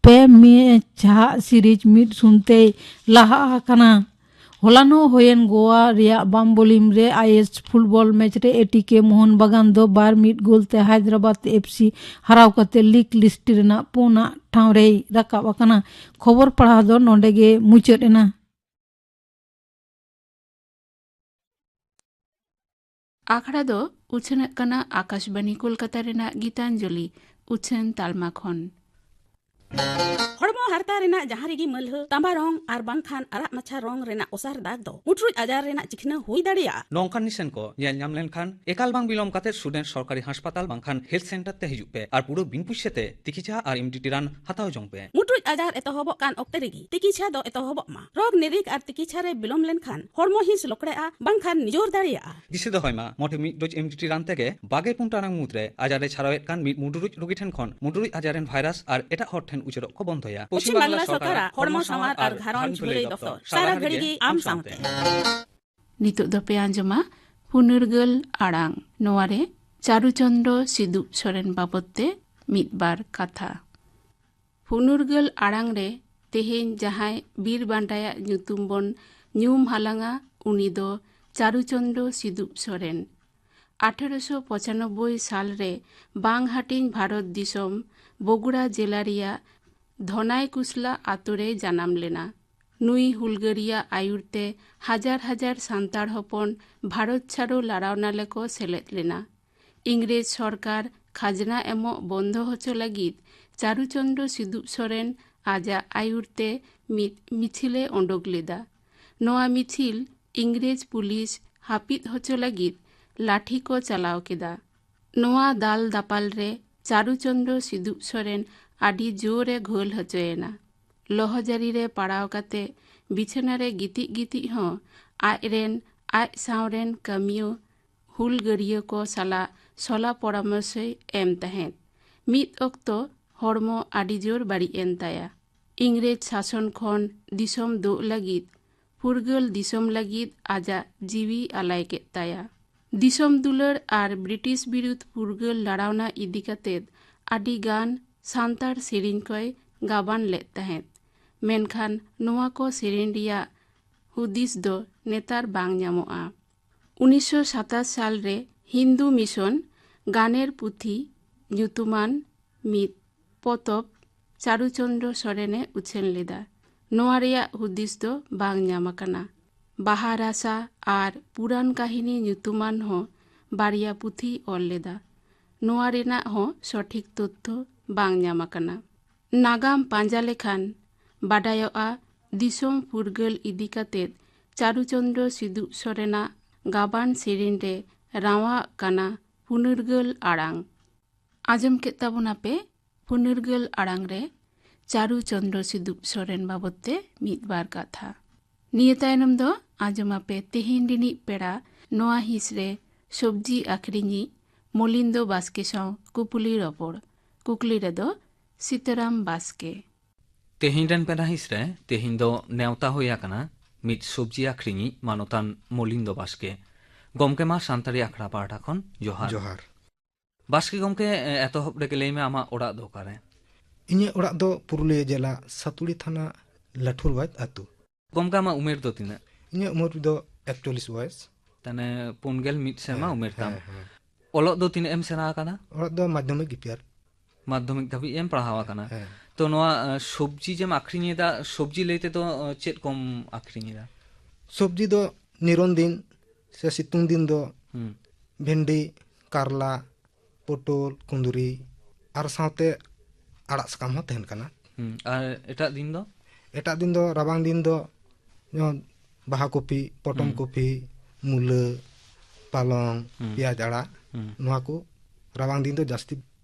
ᱯᱮ ᱢᱮᱪ ᱦᱟᱜ ᱥᱤᱨᱤᱡᱽ ᱢᱤᱫ ᱥᱩᱱ ᱛᱮᱭ ᱞᱟᱦᱟ ᱟᱠᱟᱱᱟ᱾ ᱦᱚᱞᱟᱱᱚᱜ ᱦᱩᱭᱮᱱ ᱜᱳᱣᱟ ᱨᱮᱭᱟᱜ ᱵᱟᱢᱵᱚᱞᱤᱢ ᱨᱮ ᱟᱭᱮᱥ ᱯᱷᱩᱴᱵᱚᱞ ᱢᱮᱪ ᱨᱮ ᱮ ᱴᱤ ᱠᱮ ᱢᱳᱦᱚᱱ ᱵᱟᱜᱟᱱ ᱫᱚ ᱵᱟᱨ ᱢᱤᱫ ᱜᱳᱞ ᱛᱮ ᱦᱟᱭᱫᱨᱟᱵᱟᱫᱽ ᱮᱯᱷ ᱥᱤ ᱦᱟᱨᱟᱣ ᱠᱟᱛᱮ ᱞᱤᱜᱽ ᱞᱤᱥᱴ ᱨᱮᱱᱟᱜ ᱯᱩᱱᱟᱜ ᱴᱷᱟᱶ ᱨᱮᱭ ᱨᱟᱠᱟᱵ ᱟᱠᱟᱱᱟ᱾ ᱠᱷᱚᱵᱚᱨ ᱯᱟᱲᱦᱟᱣ ᱫᱚ ᱱᱚᱰᱮ ᱜᱮ ᱢᱩᱪᱟᱹᱫ ᱮᱱᱟ᱾ ᱟᱠᱷᱲᱟ ᱫᱚ ᱩᱪᱷᱟᱹᱱᱚᱜ ᱠᱟᱱᱟ ᱟᱠᱟᱥᱵᱟᱱᱤ ᱠᱳᱞᱠᱟᱛᱟ ᱨᱮᱱᱟᱜ ᱜᱤᱛᱟᱧᱡᱚᱞᱤ ᱩᱪᱷᱟᱹᱱ ᱛᱟᱞᱢᱟ ᱠᱷᱚᱱ᱾ ᱦᱚᱲᱢᱚ ᱦᱟᱨᱛᱟ ᱨᱮᱱᱟᱜ ᱡᱟᱦᱟᱸ ᱨᱮᱜᱮ ᱢᱟᱹᱞᱦᱟᱹ, ᱛᱟᱸᱵᱟ ᱨᱚᱝ ᱟᱨ ᱵᱟᱝᱠᱷᱟᱱ ᱟᱨᱟᱜ ᱢᱟᱪᱷᱟ ᱨᱚᱝ ᱨᱮᱱᱟᱜ ᱚᱥᱟᱨ ᱫᱟᱜᱽ ᱫᱚ ᱢᱩᱴᱨᱩᱡ ᱟᱡᱟᱨ ᱨᱮᱱᱟᱜ ᱪᱤᱠᱷᱱᱟᱹ ᱦᱩᱭ ᱫᱟᱲᱮᱭᱟᱜᱼᱟ᱾ ᱱᱚᱝᱠᱟᱱ ᱱᱤᱥᱟᱹᱱ ᱠᱚ ᱧᱮᱞ ᱧᱟᱢ ᱞᱮᱱᱠᱷᱟᱱ ᱮᱠᱟᱞ ᱵᱟᱝ ᱵᱤᱞᱚᱢ ᱠᱟᱛᱮ ᱥᱩᱰᱮᱱ ᱥᱚᱨᱠᱟᱨᱤ ᱦᱟᱥᱯᱟᱛᱟᱞ ᱵᱟᱝᱠᱷᱟᱱ ᱦᱮᱞᱛᱷ ᱥᱮᱱᱴᱟᱨ ᱛᱮ ᱦᱤᱡᱩᱜ ᱯᱮ ᱟᱨ ᱯᱩᱨᱟᱹ ᱵᱤᱱ ᱯᱩᱭᱥᱟᱹ ᱛᱮ ᱛᱤᱠᱤᱪᱷᱟ ᱟᱨ ᱮᱢ ᱰᱤ ᱴᱤ ᱨᱟᱱ ᱦᱟᱛᱟᱣ ᱡᱚᱝ ᱯᱮ᱾ ᱢᱩᱴᱨᱩᱡ ᱟᱡᱟᱨ ᱮᱛᱚᱦᱚᱵᱚᱜ ᱠᱟᱱ ᱚᱠᱛᱮ ᱨᱮᱜᱮ ᱛᱤᱠᱤᱪᱷᱟ ᱫᱚ ᱮᱛᱚᱦᱚᱵᱚᱜ ᱢᱟ᱾ ᱨᱳᱜᱽ ᱱᱤᱨᱤᱠ ᱟᱨ ᱛᱤᱠᱤᱪᱷᱟ ᱨᱮ ᱵᱤᱞᱚᱢ ᱞᱮᱱᱠᱷᱟᱱ ᱦᱚᱲᱢᱚ ᱦᱤᱸᱥ ᱞᱚᱠᱲᱮᱜᱼᱟ ᱵᱟᱝᱠᱷᱟᱱ ᱱᱤᱡᱚᱨ ᱫᱟᱲᱮᱭᱟᱜᱼᱟ᱾ ᱫᱤᱥᱟᱹ ᱫᱚᱦᱚᱭ ᱢᱟ, ᱢᱚᱴᱷᱮ ᱢᱤᱫ ᱰᱳᱡᱽ ᱮᱢ ᱰᱤ ᱴᱤ ᱨᱟᱱ ᱛᱮᱜᱮ ᱵᱟᱜᱮ ᱯᱩᱱ ᱴᱟᱲᱟᱝ ᱢᱩᱫᱽᱨᱮ ᱟᱡᱟᱨ ᱮ ᱪᱷᱟᱨᱟᱣᱮᱫ ᱠᱟᱱ ᱢᱤᱫ ᱢᱩᱰᱨᱩᱡ ᱨᱳᱜᱤ ᱴᱷᱮᱱ ᱠᱷᱚᱱ ᱢᱩᱰᱨᱩᱡ ᱟᱡᱟᱨ ᱨᱮᱱ ᱵᱷᱟᱭᱨᱟᱥ ᱟᱨ ᱮᱴᱟᱜ ᱦᱚᱲ ᱴᱷᱮᱱ ᱩᱪᱟᱹᱲᱚᱜ ᱠᱚ ᱵᱚᱱᱫᱚᱭᱟ᱾ ᱯᱚᱪᱷᱤᱢ ᱵᱟᱝᱞᱟ ᱥᱚᱨᱠᱟᱨᱟᱜ ᱦᱚᱲᱢᱚ ᱥᱟᱶᱟᱨ ᱟᱨ ᱜᱷᱟᱨᱚᱸᱡᱽ ᱵᱷᱟᱹᱞᱟᱹᱭ ᱫᱚᱯᱛᱚᱨ ᱥᱟᱨᱟ ᱜᱷᱟᱹᱲᱤ ᱜᱮ ᱟᱢ ᱥᱟᱶᱛᱮ᱾ ᱱᱤᱛᱚᱜ ᱫᱚᱯᱮ ᱟᱸᱡᱚᱢᱟ ᱯᱷᱩᱱᱩᱨᱜᱟᱹᱞ ᱟᱲᱟᱝ᱾ ᱱᱚᱣᱟ ᱨᱮ ᱪᱟᱨᱩᱪᱚᱱᱫᱨᱚ ᱥᱤᱫᱩᱯ ᱥᱚᱨᱮᱱ ᱵᱟᱵᱚᱫ ᱛᱮ ᱢᱤᱫ ᱵᱟᱨ ᱠᱟᱛᱷᱟ᱾ ᱯᱷᱩᱱᱩᱨᱜᱟᱹᱞ ᱟᱲᱟᱝ ᱨᱮ ᱛᱮᱦᱮᱧ ᱡᱟᱦᱟᱸᱭ ᱵᱤᱨ ᱵᱟᱱᱴᱟᱭᱟᱜ ᱧᱩᱛᱩᱢ ᱵᱚᱱ ᱧᱩᱢ ᱦᱟᱞᱟᱝᱟ, ᱩᱱᱤ ᱫᱚ ᱪᱟᱨᱩᱪᱚᱸᱫᱽᱨᱚ ᱥᱤᱫᱩᱯ ᱥᱚᱨᱮᱱ᱾ ᱟᱴᱷᱨᱚᱥᱚ ᱯᱚᱸᱪᱟᱱᱚᱵᱵᱳᱭ ᱥᱟᱞ ᱨᱮ ᱵᱟᱝ ᱦᱟᱹᱴᱤᱧ ᱵᱷᱟᱨᱚᱛ ᱫᱤᱥᱚᱢ ᱵᱚᱜᱩᱲᱟ ᱡᱮᱞᱟ ᱨᱮᱭᱟᱜ ᱫᱷᱚᱱᱟᱭ ᱠᱩᱥᱞᱟ ᱟᱛᱳ ᱨᱮᱭ ᱡᱟᱱᱟᱢ ᱞᱮᱱᱟ᱾ ᱱᱩᱭ ᱦᱩᱞᱜᱟᱹᱨᱤᱭᱟᱹ ᱟᱹᱭᱩᱨ ᱛᱮ ᱦᱟᱡᱟᱨ ᱦᱟᱡᱟᱨ ᱥᱟᱱᱛᱟᱲ ᱦᱚᱯᱚᱱ ᱵᱷᱟᱨᱚᱛ ᱪᱷᱟᱲᱚ ᱞᱟᱲᱟᱣᱱᱟ ᱞᱮᱠᱚ ᱥᱮᱞᱮᱫ ᱞᱮᱱᱟ᱾ ᱤᱝᱨᱮᱡᱽ ᱥᱚᱨᱠᱟᱨ ᱠᱷᱟᱡᱽᱱᱟ ᱮᱢᱚᱜ ᱵᱚᱱᱫᱚ ᱦᱚᱪᱚ ᱞᱟᱹᱜᱤᱫ ᱪᱟᱨᱩᱪᱚᱸᱫᱽᱨᱚ ᱥᱤᱫᱩᱯ ᱥᱚᱨᱮᱱ ᱟᱡᱟᱜ ᱟᱹᱭᱩᱨ ᱛᱮ ᱢᱤᱫ ᱢᱤᱪᱷᱤᱞᱮ ᱚᱰᱚᱠ ᱞᱮᱫᱟ᱾ ᱱᱚᱣᱟ ᱢᱤᱪᱷᱤᱞ ᱤᱝᱨᱮᱡᱽ ᱯᱩᱞᱤᱥ ᱦᱟᱹᱯᱤᱫ ᱦᱚᱪᱚ ᱞᱟᱹᱜᱤᱫ ᱞᱟᱴᱷᱤ ᱠᱚ ᱪᱟᱞᱟᱣ ᱠᱮᱫᱟ᱾ ᱱᱚᱣᱟ ᱫᱟᱞ ᱫᱟᱯᱟᱞ ᱨᱮ ᱪᱟᱨᱩᱪᱚᱸᱫᱽᱨᱚ ᱥᱤᱫᱩᱯ ᱥᱚᱨᱮᱱ ᱟᱹᱰᱤ ᱡᱳᱨ ᱮ ᱜᱷᱟᱹᱞ ᱦᱚᱪᱚᱭᱮᱱᱟ᱾ ᱞᱚᱦᱚᱡᱟᱹᱨᱤ ᱨᱮ ᱯᱟᱲᱟᱣ ᱠᱟᱛᱮ ᱵᱤᱪᱷᱱᱟᱹ ᱨᱮ ᱜᱤᱛᱤᱡ ᱜᱤᱛᱤᱡ ᱦᱚᱸ ᱟᱡ ᱨᱮᱱ ᱟᱡ ᱥᱟᱶ ᱨᱮᱱ ᱠᱟᱹᱢᱤᱭᱟᱹ ᱦᱩᱞᱜᱟᱹᱨᱤᱭᱟᱹ ᱠᱚ ᱥᱟᱞᱟᱜ ᱥᱚᱞᱟ ᱯᱚᱨᱟᱢᱚᱨᱥᱚᱭ ᱮᱢ ᱛᱟᱦᱮᱸᱫ᱾ ᱢᱤᱫ ᱚᱠᱛᱚ ᱦᱚᱲᱢᱚ ᱟᱹᱰᱤ ᱡᱳᱨ ᱵᱟᱹᱲᱤᱡ ᱮᱱ ᱛᱟᱭᱟ᱾ ᱤᱝᱨᱮᱡᱽ ᱥᱟᱥᱚᱱ ᱠᱷᱚᱱ ᱫᱤᱥᱚᱢ ᱫᱩᱜ ᱞᱟᱹᱜᱤᱫ, ᱯᱷᱩᱨᱜᱟᱹᱞ ᱫᱤᱥᱚᱢ ᱞᱟᱹᱜᱤᱫ ᱟᱡᱟᱜ ᱡᱤᱣᱤ ᱟᱞᱟᱭ ᱠᱮᱫ ᱛᱟᱭᱟ᱾ ᱫᱤᱥᱚᱢ ᱫᱩᱞᱟᱹᱲ ᱟᱨ ᱵᱨᱤᱴᱤᱥ ᱵᱤᱨᱩᱫᱷ ᱯᱷᱩᱨᱜᱟᱹᱞ ᱞᱟᱲᱟᱣᱱᱟ ᱤᱫᱤ ᱠᱟᱛᱮᱫ ᱟᱹᱰᱤ ᱜᱟᱱ ᱥᱟᱱᱛᱟᱲ ᱥᱮᱨᱮᱧ ᱠᱚᱭ ᱜᱟᱵᱟᱱ ᱞᱮᱫ ᱛᱟᱦᱮᱸᱫ, ᱢᱮᱱᱠᱷᱟᱱ ᱱᱚᱣᱟ ᱠᱚ ᱥᱮᱨᱮᱧ ᱨᱮᱭᱟᱜ ᱦᱩᱫᱤᱥ ᱫᱚ ᱱᱮᱛᱟᱨ ᱵᱟᱝ ᱧᱟᱢᱚᱜᱼᱟ᱾ ᱩᱱᱤᱥᱥᱚ ᱥᱟᱛᱟᱥ ᱥᱟᱞ ᱨᱮ ᱦᱤᱱᱫᱩ ᱢᱤᱥᱚᱱ ᱜᱟᱱᱮᱨ ᱯᱩᱛᱷᱤ ᱧᱩᱛᱩᱢᱟᱱ ᱢᱤᱫ ᱯᱚᱛᱚᱵ ᱪᱟᱨᱩᱪᱚᱸᱫᱽᱨᱚ ᱥᱚᱨᱮᱱᱮ ᱩᱪᱷᱟᱹᱱ ᱞᱮᱫᱟ᱾ ᱱᱚᱣᱟ ᱨᱮᱭᱟᱜ ᱦᱩᱫᱤᱥ ᱫᱚ ᱵᱟᱝ ᱧᱟᱢ ᱟᱠᱟᱱᱟ᱾ ᱵᱟᱦᱟ ᱨᱟᱥᱟ ᱟᱨ ᱯᱩᱨᱟᱱ ᱠᱟᱹᱦᱤᱱᱤ ᱧᱩᱛᱩᱢᱟᱱ ᱦᱚᱸ ᱵᱟᱨᱭᱟ ᱯᱩᱛᱷᱤᱭ ᱚᱞ ᱞᱮᱫᱟ᱾ ᱱᱚᱣᱟ ᱨᱮᱱᱟᱜ ᱦᱚᱸ ᱥᱚᱴᱷᱤᱠ ᱛᱚᱛᱛᱷᱚ ᱵᱟᱝ ᱧᱟᱢ ᱟᱠᱟᱱᱟ᱾ ᱱᱟᱜᱟᱢ ᱯᱟᱸᱡᱟ ᱞᱮᱠᱷᱟᱱ ᱵᱟᱰᱟᱭᱚᱜᱼᱟ, ᱫᱤᱥᱚᱢ ᱯᱷᱩᱨᱜᱟᱹᱞ ᱤᱫᱤ ᱠᱟᱛᱮᱫ ᱪᱟᱨᱩᱪᱚᱸᱫᱽᱨᱚ ᱥᱤᱫᱩᱯ ᱥᱚᱨᱮᱱᱟᱜ ᱜᱟᱵᱟᱱ ᱥᱮᱨᱮᱧ ᱨᱮ ᱨᱟᱶᱟᱜ ᱠᱟᱱᱟ ᱯᱩᱱᱩᱨᱜᱟᱹᱞ ᱟᱲᱟᱝ᱾ ᱟᱸᱡᱚᱢ ᱠᱮᱫ ᱛᱟᱵᱚᱱᱟᱯᱮ ᱯᱩᱱᱩᱨᱜᱟᱹᱞ ᱟᱲᱟᱝ ᱨᱮ ᱪᱟᱨᱩ ᱪᱚᱸᱫᱽᱨᱚ ᱥᱤᱫᱩᱯ ᱥᱚᱨᱮᱱ ᱵᱟᱵᱚᱫ ᱛᱮ ᱢᱤᱫ ᱵᱟᱨ ᱠᱟᱛᱷᱟ᱾ ᱱᱤᱭᱟᱹ ᱛᱟᱭᱱᱚᱢ ᱫᱚ ᱟᱸᱡᱚᱢᱟᱯᱮ ᱛᱮᱦᱮᱧ ᱨᱤᱱᱤᱡ ᱯᱮᱲᱟ ᱱᱚᱣᱟ ᱦᱤᱸᱥ ᱨᱮ ᱥᱚᱵᱽᱡᱤ ᱟᱹᱠᱷᱨᱤᱧᱤᱡ ᱢᱚᱞᱤᱱᱫᱚ ᱵᱟᱥᱠᱮ ᱥᱟᱶ ᱠᱩᱯᱩᱞᱤ ᱨᱚᱯᱚᱲ᱾ ᱠᱩᱠᱞᱤ ᱨᱮᱫᱚ ᱥᱤᱛᱟᱹᱨᱟᱢ ᱵᱟᱥᱠᱮ᱾ ᱛᱮᱦᱮᱧ ᱨᱮᱱ ᱯᱮᱲᱟ ᱦᱤᱸᱥ ᱨᱮ ᱛᱮᱦᱮᱧ ᱫᱚ ᱱᱮᱣᱛᱟ ᱦᱩᱭ ᱟᱠᱟᱱᱟ ᱢᱤᱫ ᱥᱚᱵᱽᱡᱤ ᱟᱹᱠᱷᱨᱤᱧᱤᱡ ᱢᱟᱱᱚᱛᱟᱱ ᱢᱚᱞᱤᱱᱫᱚ ᱵᱟᱥᱠᱮ᱾ ᱜᱚᱢᱠᱮ ᱢᱟ ᱥᱟᱱᱛᱟᱲᱤ ᱟᱠᱷᱲᱟ ᱯᱟᱦᱴᱟ ᱠᱷᱚᱱ ᱡᱚᱦᱟᱨ᱾ ᱡᱚᱦᱟᱨ᱾ ᱵᱟᱥᱠᱮ ᱜᱚᱢᱠᱮ, ᱮ, ᱮᱛᱚᱦᱚᱵ ᱨᱮᱜᱮ ᱞᱟᱹᱭ ᱢᱮ, ᱟᱢᱟᱜ ᱚᱲᱟᱜ ᱫᱚ ᱚᱠᱟᱨᱮ? ᱤᱧᱟᱹᱜ ᱚᱲᱟᱜ ᱫᱚ ᱯᱩᱨᱩᱞᱤᱭᱟᱹ ᱡᱮᱞᱟ ᱥᱟᱹᱛᱩᱲᱤ ᱛᱷᱟᱱᱟ ᱞᱟᱹᱴᱷᱩᱨᱵᱟᱡᱽ ᱟᱹᱛᱩ᱾ ᱜᱚᱢᱠᱮ, ᱟᱢᱟᱜ ᱩᱢᱮᱨ ᱫᱚ ᱛᱤᱱᱟᱹᱜ? ᱤᱧᱟᱹᱜ ᱩᱢᱮᱨ ᱫᱚ ᱮᱠᱪᱚᱞᱞᱤᱥ ᱵᱚᱭᱮᱥ᱾ ᱛᱟᱦᱞᱮ ᱯᱩᱱ ᱜᱮᱞ ᱢᱤᱫ ᱥᱮᱨᱢᱟ ᱦᱮᱸ, ᱩᱢᱮᱨ ᱛᱟᱢ᱾ ᱦᱮᱸ, ᱦᱮᱸ᱾ ᱚᱞᱚᱜ ᱫᱚ ᱛᱤᱱᱟᱹᱜ ᱮᱢ ᱥᱮᱬᱟ ᱟᱠᱟᱫᱟ? ᱚᱞᱚᱜ ᱫᱚ ᱢᱟᱫᱽᱫᱷᱚᱢᱤᱠ ᱜᱤᱯᱤᱭᱟᱨ᱾ ᱢᱟᱫᱽᱫᱷᱚᱢᱤᱠ ᱫᱷᱟᱹᱵᱤᱡ ᱮᱢ ᱯᱟᱲᱦᱟᱣ ᱟᱠᱟᱱᱟ᱾ ᱦᱮᱸ᱾ ᱛᱚ, ᱱᱚᱣᱟ, ᱟᱸ, ᱥᱚᱵᱽᱡᱤ ᱡᱮᱢ ᱟᱠᱷᱨᱤᱧ ᱮᱫᱟ, ᱥᱚᱵᱽᱡᱤ ᱞᱟᱹᱭ ᱛᱮᱫᱚ, ᱟᱸ, ᱪᱮᱫ ᱠᱚᱢ ᱟᱠᱷᱨᱤᱧ ᱮᱫᱟ? ᱥᱚᱵᱽᱡᱤ ᱫᱚ ᱱᱤᱨᱚᱱ ᱫᱤᱱ ᱥᱮ ᱥᱤᱛᱩᱝ ᱫᱤᱱ ᱫᱚ ᱦᱩᱸ᱾ ᱵᱷᱮᱱᱰᱤ, ᱠᱟᱨᱞᱟ, ᱯᱚᱴᱚᱞ, ᱠᱩᱸᱫᱽᱨᱤ ᱟᱨ ᱥᱟᱶᱛᱮ ᱟᱲᱟᱜ ᱥᱟᱠᱟᱢ ᱦᱚᱸ ᱛᱟᱦᱮᱱ ᱠᱟᱱᱟ᱾ ᱦᱩᱸ, ᱟᱨ ᱮᱴᱟᱜ ᱫᱤᱱ ᱫᱚ? ᱮᱴᱟᱜ ᱫᱤᱱ ᱫᱚ ᱨᱟᱵᱟᱝ ᱫᱤᱱ ᱫᱚ ᱡᱮᱢᱚᱱ ᱵᱟᱦᱟ ᱠᱚᱯᱤ, ᱯᱚᱴᱚᱢ ᱦᱩᱸ᱾ ᱠᱚᱯᱤ, ᱢᱩᱞᱟᱹ, ᱯᱟᱞᱚᱝ, ᱦᱩᱸ᱾ ᱯᱮᱸᱭᱟᱡᱽ ᱟᱲᱟᱜ, ᱦᱩᱸ᱾ ᱱᱚᱣᱟ ᱠᱚ ᱨᱟᱵᱟᱝ ᱫᱤᱱ ᱫᱚ ᱡᱟᱹᱥᱛᱤ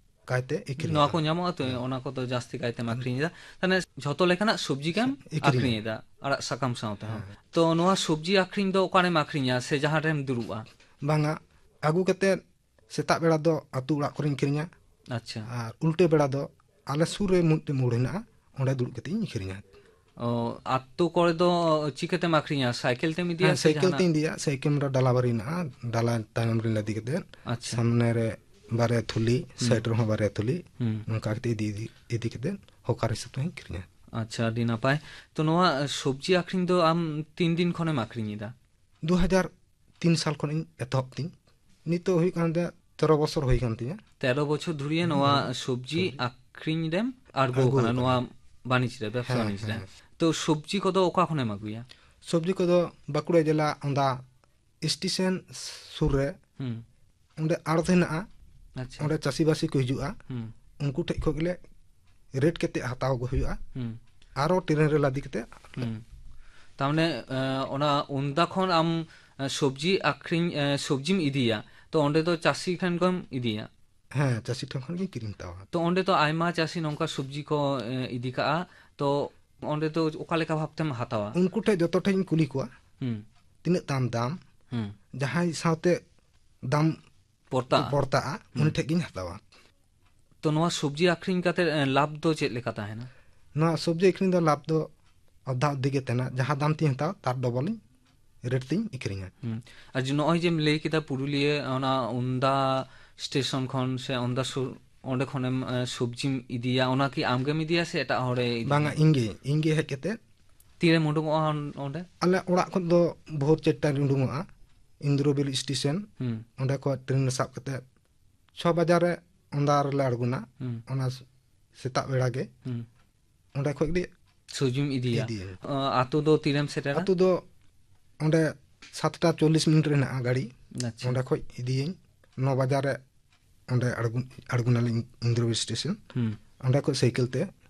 ᱠᱟᱭᱛᱮ ᱟᱹᱠᱷᱨᱤᱧᱚᱜᱼᱟ᱾ ᱱᱚᱣᱟ ᱠᱚ ᱧᱟᱢᱚᱜᱼᱟ ᱛᱚ, ᱦᱮᱸ᱾ ᱚᱱᱟ ᱠᱚᱫᱚ ᱡᱟᱹᱥᱛᱤ ᱠᱟᱭᱛᱮᱢ ᱦᱩᱸ᱾ ᱟᱹᱠᱷᱨᱤᱧ ᱮᱫᱟ᱾ ᱛᱟᱦᱞᱮ ᱡᱷᱚᱛᱚ ᱞᱮᱠᱟᱱᱟᱜ ᱥᱚᱵᱽᱡᱤ ᱜᱮᱢ ᱟᱹᱠᱷᱨᱤᱧ᱾ ᱟᱹᱠᱷᱨᱤᱧ ᱮᱫᱟ, ᱟᱲᱟᱜ ᱥᱟᱠᱟᱢ ᱥᱟᱶ ᱛᱮᱦᱚᱸ᱾ ᱦᱮᱸ᱾ ᱛᱚ, ᱱᱚᱣᱟ ᱥᱚᱵᱽᱡᱤ ᱟᱹᱠᱷᱨᱤᱧ ᱫᱚ ᱚᱠᱟᱨᱮᱢ ᱟᱹᱠᱷᱨᱤᱧᱟ ᱥᱮ ᱡᱟᱦᱟᱸ ᱨᱮᱢ ᱫᱩᱲᱩᱵᱼᱟ? ᱵᱟᱝᱟ, ᱟᱹᱜᱩ ᱠᱟᱛᱮᱫ ᱥᱮᱛᱟᱜ ᱵᱮᱲᱟ ᱫᱚ ᱟᱹᱛᱩ ᱚᱲᱟᱜ ᱠᱚᱨᱮᱧ ᱟᱹᱠᱷᱨᱤᱧᱟ᱾ ᱟᱪᱪᱷᱟ᱾ ᱟᱨ ᱩᱞᱴᱟᱹ ᱵᱮᱲᱟ ᱫᱚ ᱟᱞᱮ ᱥᱩᱨ ᱨᱮ ᱢᱤᱫᱴᱮᱱ ᱢᱳᱲ ᱦᱮᱱᱟᱜᱼᱟ, ᱚᱸᱰᱮ ᱫᱩᱲᱩᱵ ᱠᱟᱛᱮ ᱤᱧ ᱟᱹᱠᱷᱨᱤᱧᱟ᱾ ᱚ, ᱟᱹᱛᱩ ᱠᱚᱨᱮ ᱫᱚ ᱪᱤᱠᱟᱹᱛᱮᱢ ᱟᱹᱠᱷᱨᱤᱧᱟ? ᱥᱟᱭᱠᱮᱞ ᱛᱮᱢ ᱤᱫᱤᱭᱟ ᱦᱮᱸ, ᱥᱮ ᱥᱟᱭᱠᱮᱞ ᱡᱟᱦᱟᱱᱟᱜ? ᱛᱤᱧ ᱤᱫᱤᱭᱟ, ᱥᱟᱭᱠᱮᱞ ᱨᱮ ᱰᱟᱞᱟ ᱵᱟᱨ ᱦᱮᱱᱟᱜᱼᱟ, ᱰᱟᱞᱟ ᱛᱟᱭᱱᱚᱢ ᱨᱮ ᱞᱟᱫᱮ ᱠᱟᱛᱮ, ᱟᱪᱪᱷᱟ᱾ ᱥᱟᱢᱱᱮ ᱨᱮ ᱵᱟᱨᱭᱟ ᱛᱷᱩᱞᱤ, ᱦᱩᱸ᱾ ᱥᱟᱭᱤᱰ ᱨᱮᱦᱚᱸ ᱵᱟᱨᱭᱟ ᱛᱷᱩᱞᱤ, ᱦᱩᱸ᱾ ᱱᱚᱝᱠᱟ ᱠᱟᱛᱮ ᱤᱫᱤ, ᱤᱫᱤ, ᱤᱫᱤ ᱠᱟᱛᱮ ᱦᱚᱠᱟᱨ ᱦᱤᱥᱟᱹᱵ ᱛᱮᱦᱚᱸᱧ ᱟᱹᱠᱷᱨᱤᱧᱟ᱾ ᱟᱪᱪᱷᱟ, ᱟᱹᱰᱤ ᱱᱟᱯᱟᱭ᱾ ᱛᱚ, ᱱᱚᱣᱟ ᱥᱚᱵᱽᱡᱤ ᱟᱹᱠᱷᱨᱤᱧ ᱫᱚ ᱟᱢ ᱛᱤᱱ ᱫᱤᱱ ᱠᱷᱚᱱᱮᱢ ᱟᱹᱠᱷᱨᱤᱧ ᱮᱫᱟ? ᱫᱩ ᱦᱟᱡᱟᱨ ᱛᱤᱱ ᱥᱟᱞ ᱠᱷᱚᱱ ᱤᱧ ᱮᱛᱚᱦᱚᱵ ᱛᱤᱧ᱾ ᱱᱤᱛᱚᱜ ᱦᱩᱭᱩᱜ ᱠᱟᱱ ᱛᱤᱧᱟ ᱛᱮᱨᱚ ᱵᱚᱪᱷᱚᱨ ᱦᱩᱭ ᱠᱟᱱ ᱛᱤᱧᱟ᱾ ᱛᱮᱨᱚ ᱵᱚᱪᱷᱚᱨ ᱫᱷᱩᱨᱤᱭᱟᱹ ᱱᱚᱣᱟ ᱦᱩᱸ᱾ ᱥᱚᱵᱽᱡᱤ ᱥᱚᱵᱽᱡᱤ᱾ ᱟᱹᱠᱷᱨᱤᱧ ᱨᱮᱢ ᱟᱬᱜᱚ ᱟᱬᱜᱚ ᱟᱠᱟᱱᱟ, ᱟᱠᱟᱱᱟ᱾ ᱱᱚᱣᱟ ᱵᱟᱹᱱᱤᱡᱽ ᱨᱮ, ᱵᱮᱵᱽᱥᱟ ᱦᱮᱸ, ᱵᱟᱹᱱᱤᱡᱽ ᱨᱮ᱾ ᱦᱮᱸ᱾ ᱛᱚ, ᱥᱚᱵᱽᱡᱤ ᱠᱚᱫᱚ ᱚᱠᱟ ᱠᱷᱚᱱᱮᱢ ᱟᱹᱜᱩᱭᱟ? ᱥᱚᱵᱽᱡᱤ ᱠᱚᱫᱚ ᱵᱟᱸᱠᱩᱲᱟ ᱡᱮᱞᱟ ᱚᱸᱰᱟ ᱥᱴᱮᱥᱚᱱ ᱥᱩᱨ ᱨᱮ ᱦᱩᱸ᱾ ᱚᱸᱰᱮ ᱟᱲᱚᱛ ᱦᱮᱱᱟᱜᱼᱟ᱾ ᱟᱪᱪᱷᱟ᱾ ᱚᱸᱰᱮ ᱪᱟᱹᱥᱤᱵᱟᱹᱥᱤ ᱠᱚ ᱦᱤᱡᱩᱜᱼᱟ᱾ ᱦᱩᱸ᱾ ᱩᱱᱠᱩ ᱴᱷᱮᱡ ᱠᱷᱚᱡ ᱜᱮᱞᱮ ᱨᱮᱴ ᱠᱟᱛᱮ ᱦᱟᱛᱟᱣ ᱟᱹᱜᱩ ᱦᱩᱭᱩᱜᱼᱟ᱾ ᱦᱩᱸ᱾ ᱟᱨᱚ ᱴᱨᱮᱱ ᱨᱮ ᱞᱟᱫᱮ ᱠᱟᱛᱮ ᱦᱩᱸ᱾ ᱛᱟᱨᱢᱟᱱᱮ, ᱮ, ᱚᱱᱟ ᱩᱱᱫᱟ ᱠᱷᱚᱱ ᱟᱢ, ᱮ, ᱥᱚᱵᱽᱡᱤ ᱟᱠᱷᱨᱤᱧ, ᱮ, ᱥᱚᱵᱽᱡᱤᱢ ᱤᱫᱤᱭᱟ, ᱛᱚ ᱚᱸᱰᱮ ᱫᱚ ᱪᱟᱹᱥᱤ ᱴᱷᱮᱱ ᱠᱷᱚᱱ ᱤᱫᱤᱭᱟ? ᱦᱮᱸ, ᱪᱟᱹᱥᱤ ᱴᱷᱮᱱ ᱠᱷᱚᱱ ᱜᱤᱧ ᱠᱤᱨᱤᱧ ᱦᱟᱛᱟᱣᱟ᱾ ᱛᱚ ᱚᱸᱰᱮ ᱫᱚ ᱟᱭᱢᱟ ᱪᱟᱹᱥᱤ ᱱᱚᱝᱠᱟ ᱥᱚᱵᱽᱡᱤ ᱠᱚ, ᱮ, ᱤᱫᱤ ᱠᱟᱜᱼᱟ, ᱛᱚ ᱚᱸᱰᱮ ᱫᱚ ᱚᱠᱟ ᱞᱮᱠᱟ ᱵᱷᱟᱵᱽ ᱛᱮᱢ ᱦᱟᱛᱟᱣᱟ? ᱩᱱᱠᱩ ᱴᱷᱮᱡ ᱡᱚᱛᱚ ᱴᱷᱮᱡ ᱤᱧ ᱠᱩᱞᱤ ᱠᱚᱣᱟ, ᱦᱩᱸ᱾ ᱛᱤᱱᱟᱹᱜ ᱛᱟᱢ ᱫᱟᱢ, ᱦᱩᱸ᱾ ᱡᱟᱦᱟᱸᱭ ᱥᱟᱶᱛᱮ ᱫᱟᱢ ᱯᱚᱲᱛᱟᱜᱼᱟ᱾ ᱯᱚᱲᱛᱟᱜᱼᱟ, ᱦᱩᱸ᱾ ᱩᱱᱤ ᱴᱷᱮᱡ ᱜᱤᱧ ᱦᱟᱛᱟᱣᱟ᱾ ᱛᱚ ᱱᱚᱣᱟ ᱥᱚᱵᱽᱡᱤ ᱟᱠᱷᱨᱤᱧ ᱠᱟᱛᱮ, ᱮ, ᱞᱟᱵᱷ ᱫᱚ ᱪᱮᱫ ᱞᱮᱠᱟ ᱛᱟᱦᱮᱱᱟ? ᱱᱚᱣᱟ ᱥᱚᱵᱽᱡᱤ ᱟᱠᱷᱨᱤᱧ ᱫᱚ ᱞᱟᱵᱷ ᱫᱚ ᱚᱫᱷᱟ ᱚᱫᱷᱤ ᱜᱮ ᱛᱟᱦᱮᱱᱟ᱾ ᱡᱟᱦᱟᱸ ᱫᱟᱢ ᱛᱤᱧ ᱦᱟᱛᱟᱣᱟ, ᱛᱟᱨ ᱰᱚᱵᱚᱞ ᱤᱧ ᱨᱮᱴ ᱛᱤᱧ ᱟᱠᱷᱨᱤᱧᱟ᱾ ᱦᱩᱸ᱾ ᱟᱨ ᱡᱮ ᱱᱚᱜᱼᱚᱭ ᱡᱮᱢ ᱞᱟᱹᱭ ᱠᱮᱫᱟ ᱯᱩᱨᱩᱞᱤᱭᱟᱹ ᱚᱱᱟ ᱩᱱᱫᱟ ᱥᱴᱮᱥᱚᱱ ᱠᱷᱚᱱ ᱥᱮ ᱩᱱᱫᱟ ᱥᱩᱨ, ᱚᱸᱰᱮ ᱠᱷᱚᱱᱮᱢ, ᱮ, ᱥᱚᱵᱽᱡᱤᱢ ᱤᱫᱤᱭᱟ, ᱚᱱᱟ ᱠᱤ ᱟᱢᱜᱮᱢ ᱤᱫᱤᱭᱟ ᱥᱮ ᱮᱴᱟᱜ ᱦᱚᱲᱮ ᱤᱫᱤᱭᱟ? ᱵᱟᱝᱟ, ᱤᱧ ᱜᱮ, ᱤᱧ ᱜᱮ ᱦᱮᱡ ᱠᱟᱛᱮ ᱛᱤᱨᱮᱢ ᱩᱰᱩᱝᱚᱜᱼᱟ ᱚᱸᱰᱮ? ᱟᱞᱮ ᱚᱲᱟᱜ ᱠᱷᱚᱱ ᱫᱚ ᱵᱷᱳᱨ ᱪᱟᱨᱴᱟ ᱨᱮ ᱩᱰᱩᱝᱚᱜᱼᱟ, ᱤᱱᱫᱨᱚᱵᱤᱞ ᱥᱴᱮᱥᱚᱱ᱾ ᱦᱩᱸ᱾ ᱚᱸᱰᱮ ᱠᱷᱚᱱ ᱴᱨᱮᱱ ᱞᱮ ᱥᱟᱵ ᱠᱟᱛᱮ ᱪᱷᱚ ᱵᱟᱡᱟᱨ ᱨᱮ ᱚᱸᱰᱮ ᱨᱮᱞᱮ ᱟᱬᱜᱚᱱᱟ᱾ ᱦᱩᱸ᱾ ᱚᱱᱟ ᱥᱮᱛᱟᱜ ᱵᱮᱲᱟ ᱜᱮ᱾ ᱦᱩᱸ᱾ ᱚᱸᱰᱮ ᱠᱷᱚᱱ ᱜᱮ ᱥᱚᱵᱽᱡᱤᱢ ᱤᱫᱤᱭᱟ? ᱤᱫᱤᱭᱟᱹᱧ᱾ ᱟᱹᱛᱩ ᱫᱚ ᱛᱤᱨᱮᱢ ᱥᱮᱴᱮᱨᱟ? ᱟᱹᱛᱩ ᱫᱚ ᱚᱸᱰᱮ ᱥᱟᱛᱴᱟ ᱪᱚᱞᱞᱤᱥ ᱢᱤᱱᱤᱴ ᱨᱮ ᱦᱮᱱᱟᱜᱼᱟ ᱜᱟᱹᱰᱤ᱾ ᱟᱪᱪᱷᱟ᱾ ᱚᱸᱰᱮ ᱠᱷᱚᱱ ᱤᱫᱤᱭᱟᱹᱧ ᱱᱚ ᱵᱟᱡᱟᱨ ᱨᱮ᱾ ᱚᱸᱰᱮ ᱟᱬᱜᱚ ᱟᱬᱜᱚᱱᱟᱞᱤᱧ ᱤᱱᱫᱨᱚᱵᱤᱞ ᱥᱴᱮᱥᱚᱱ᱾ ᱦᱩᱸ᱾ ᱚᱸᱰᱮ ᱠᱷᱚᱱ ᱥᱟᱭᱠᱮᱞ ᱛᱮ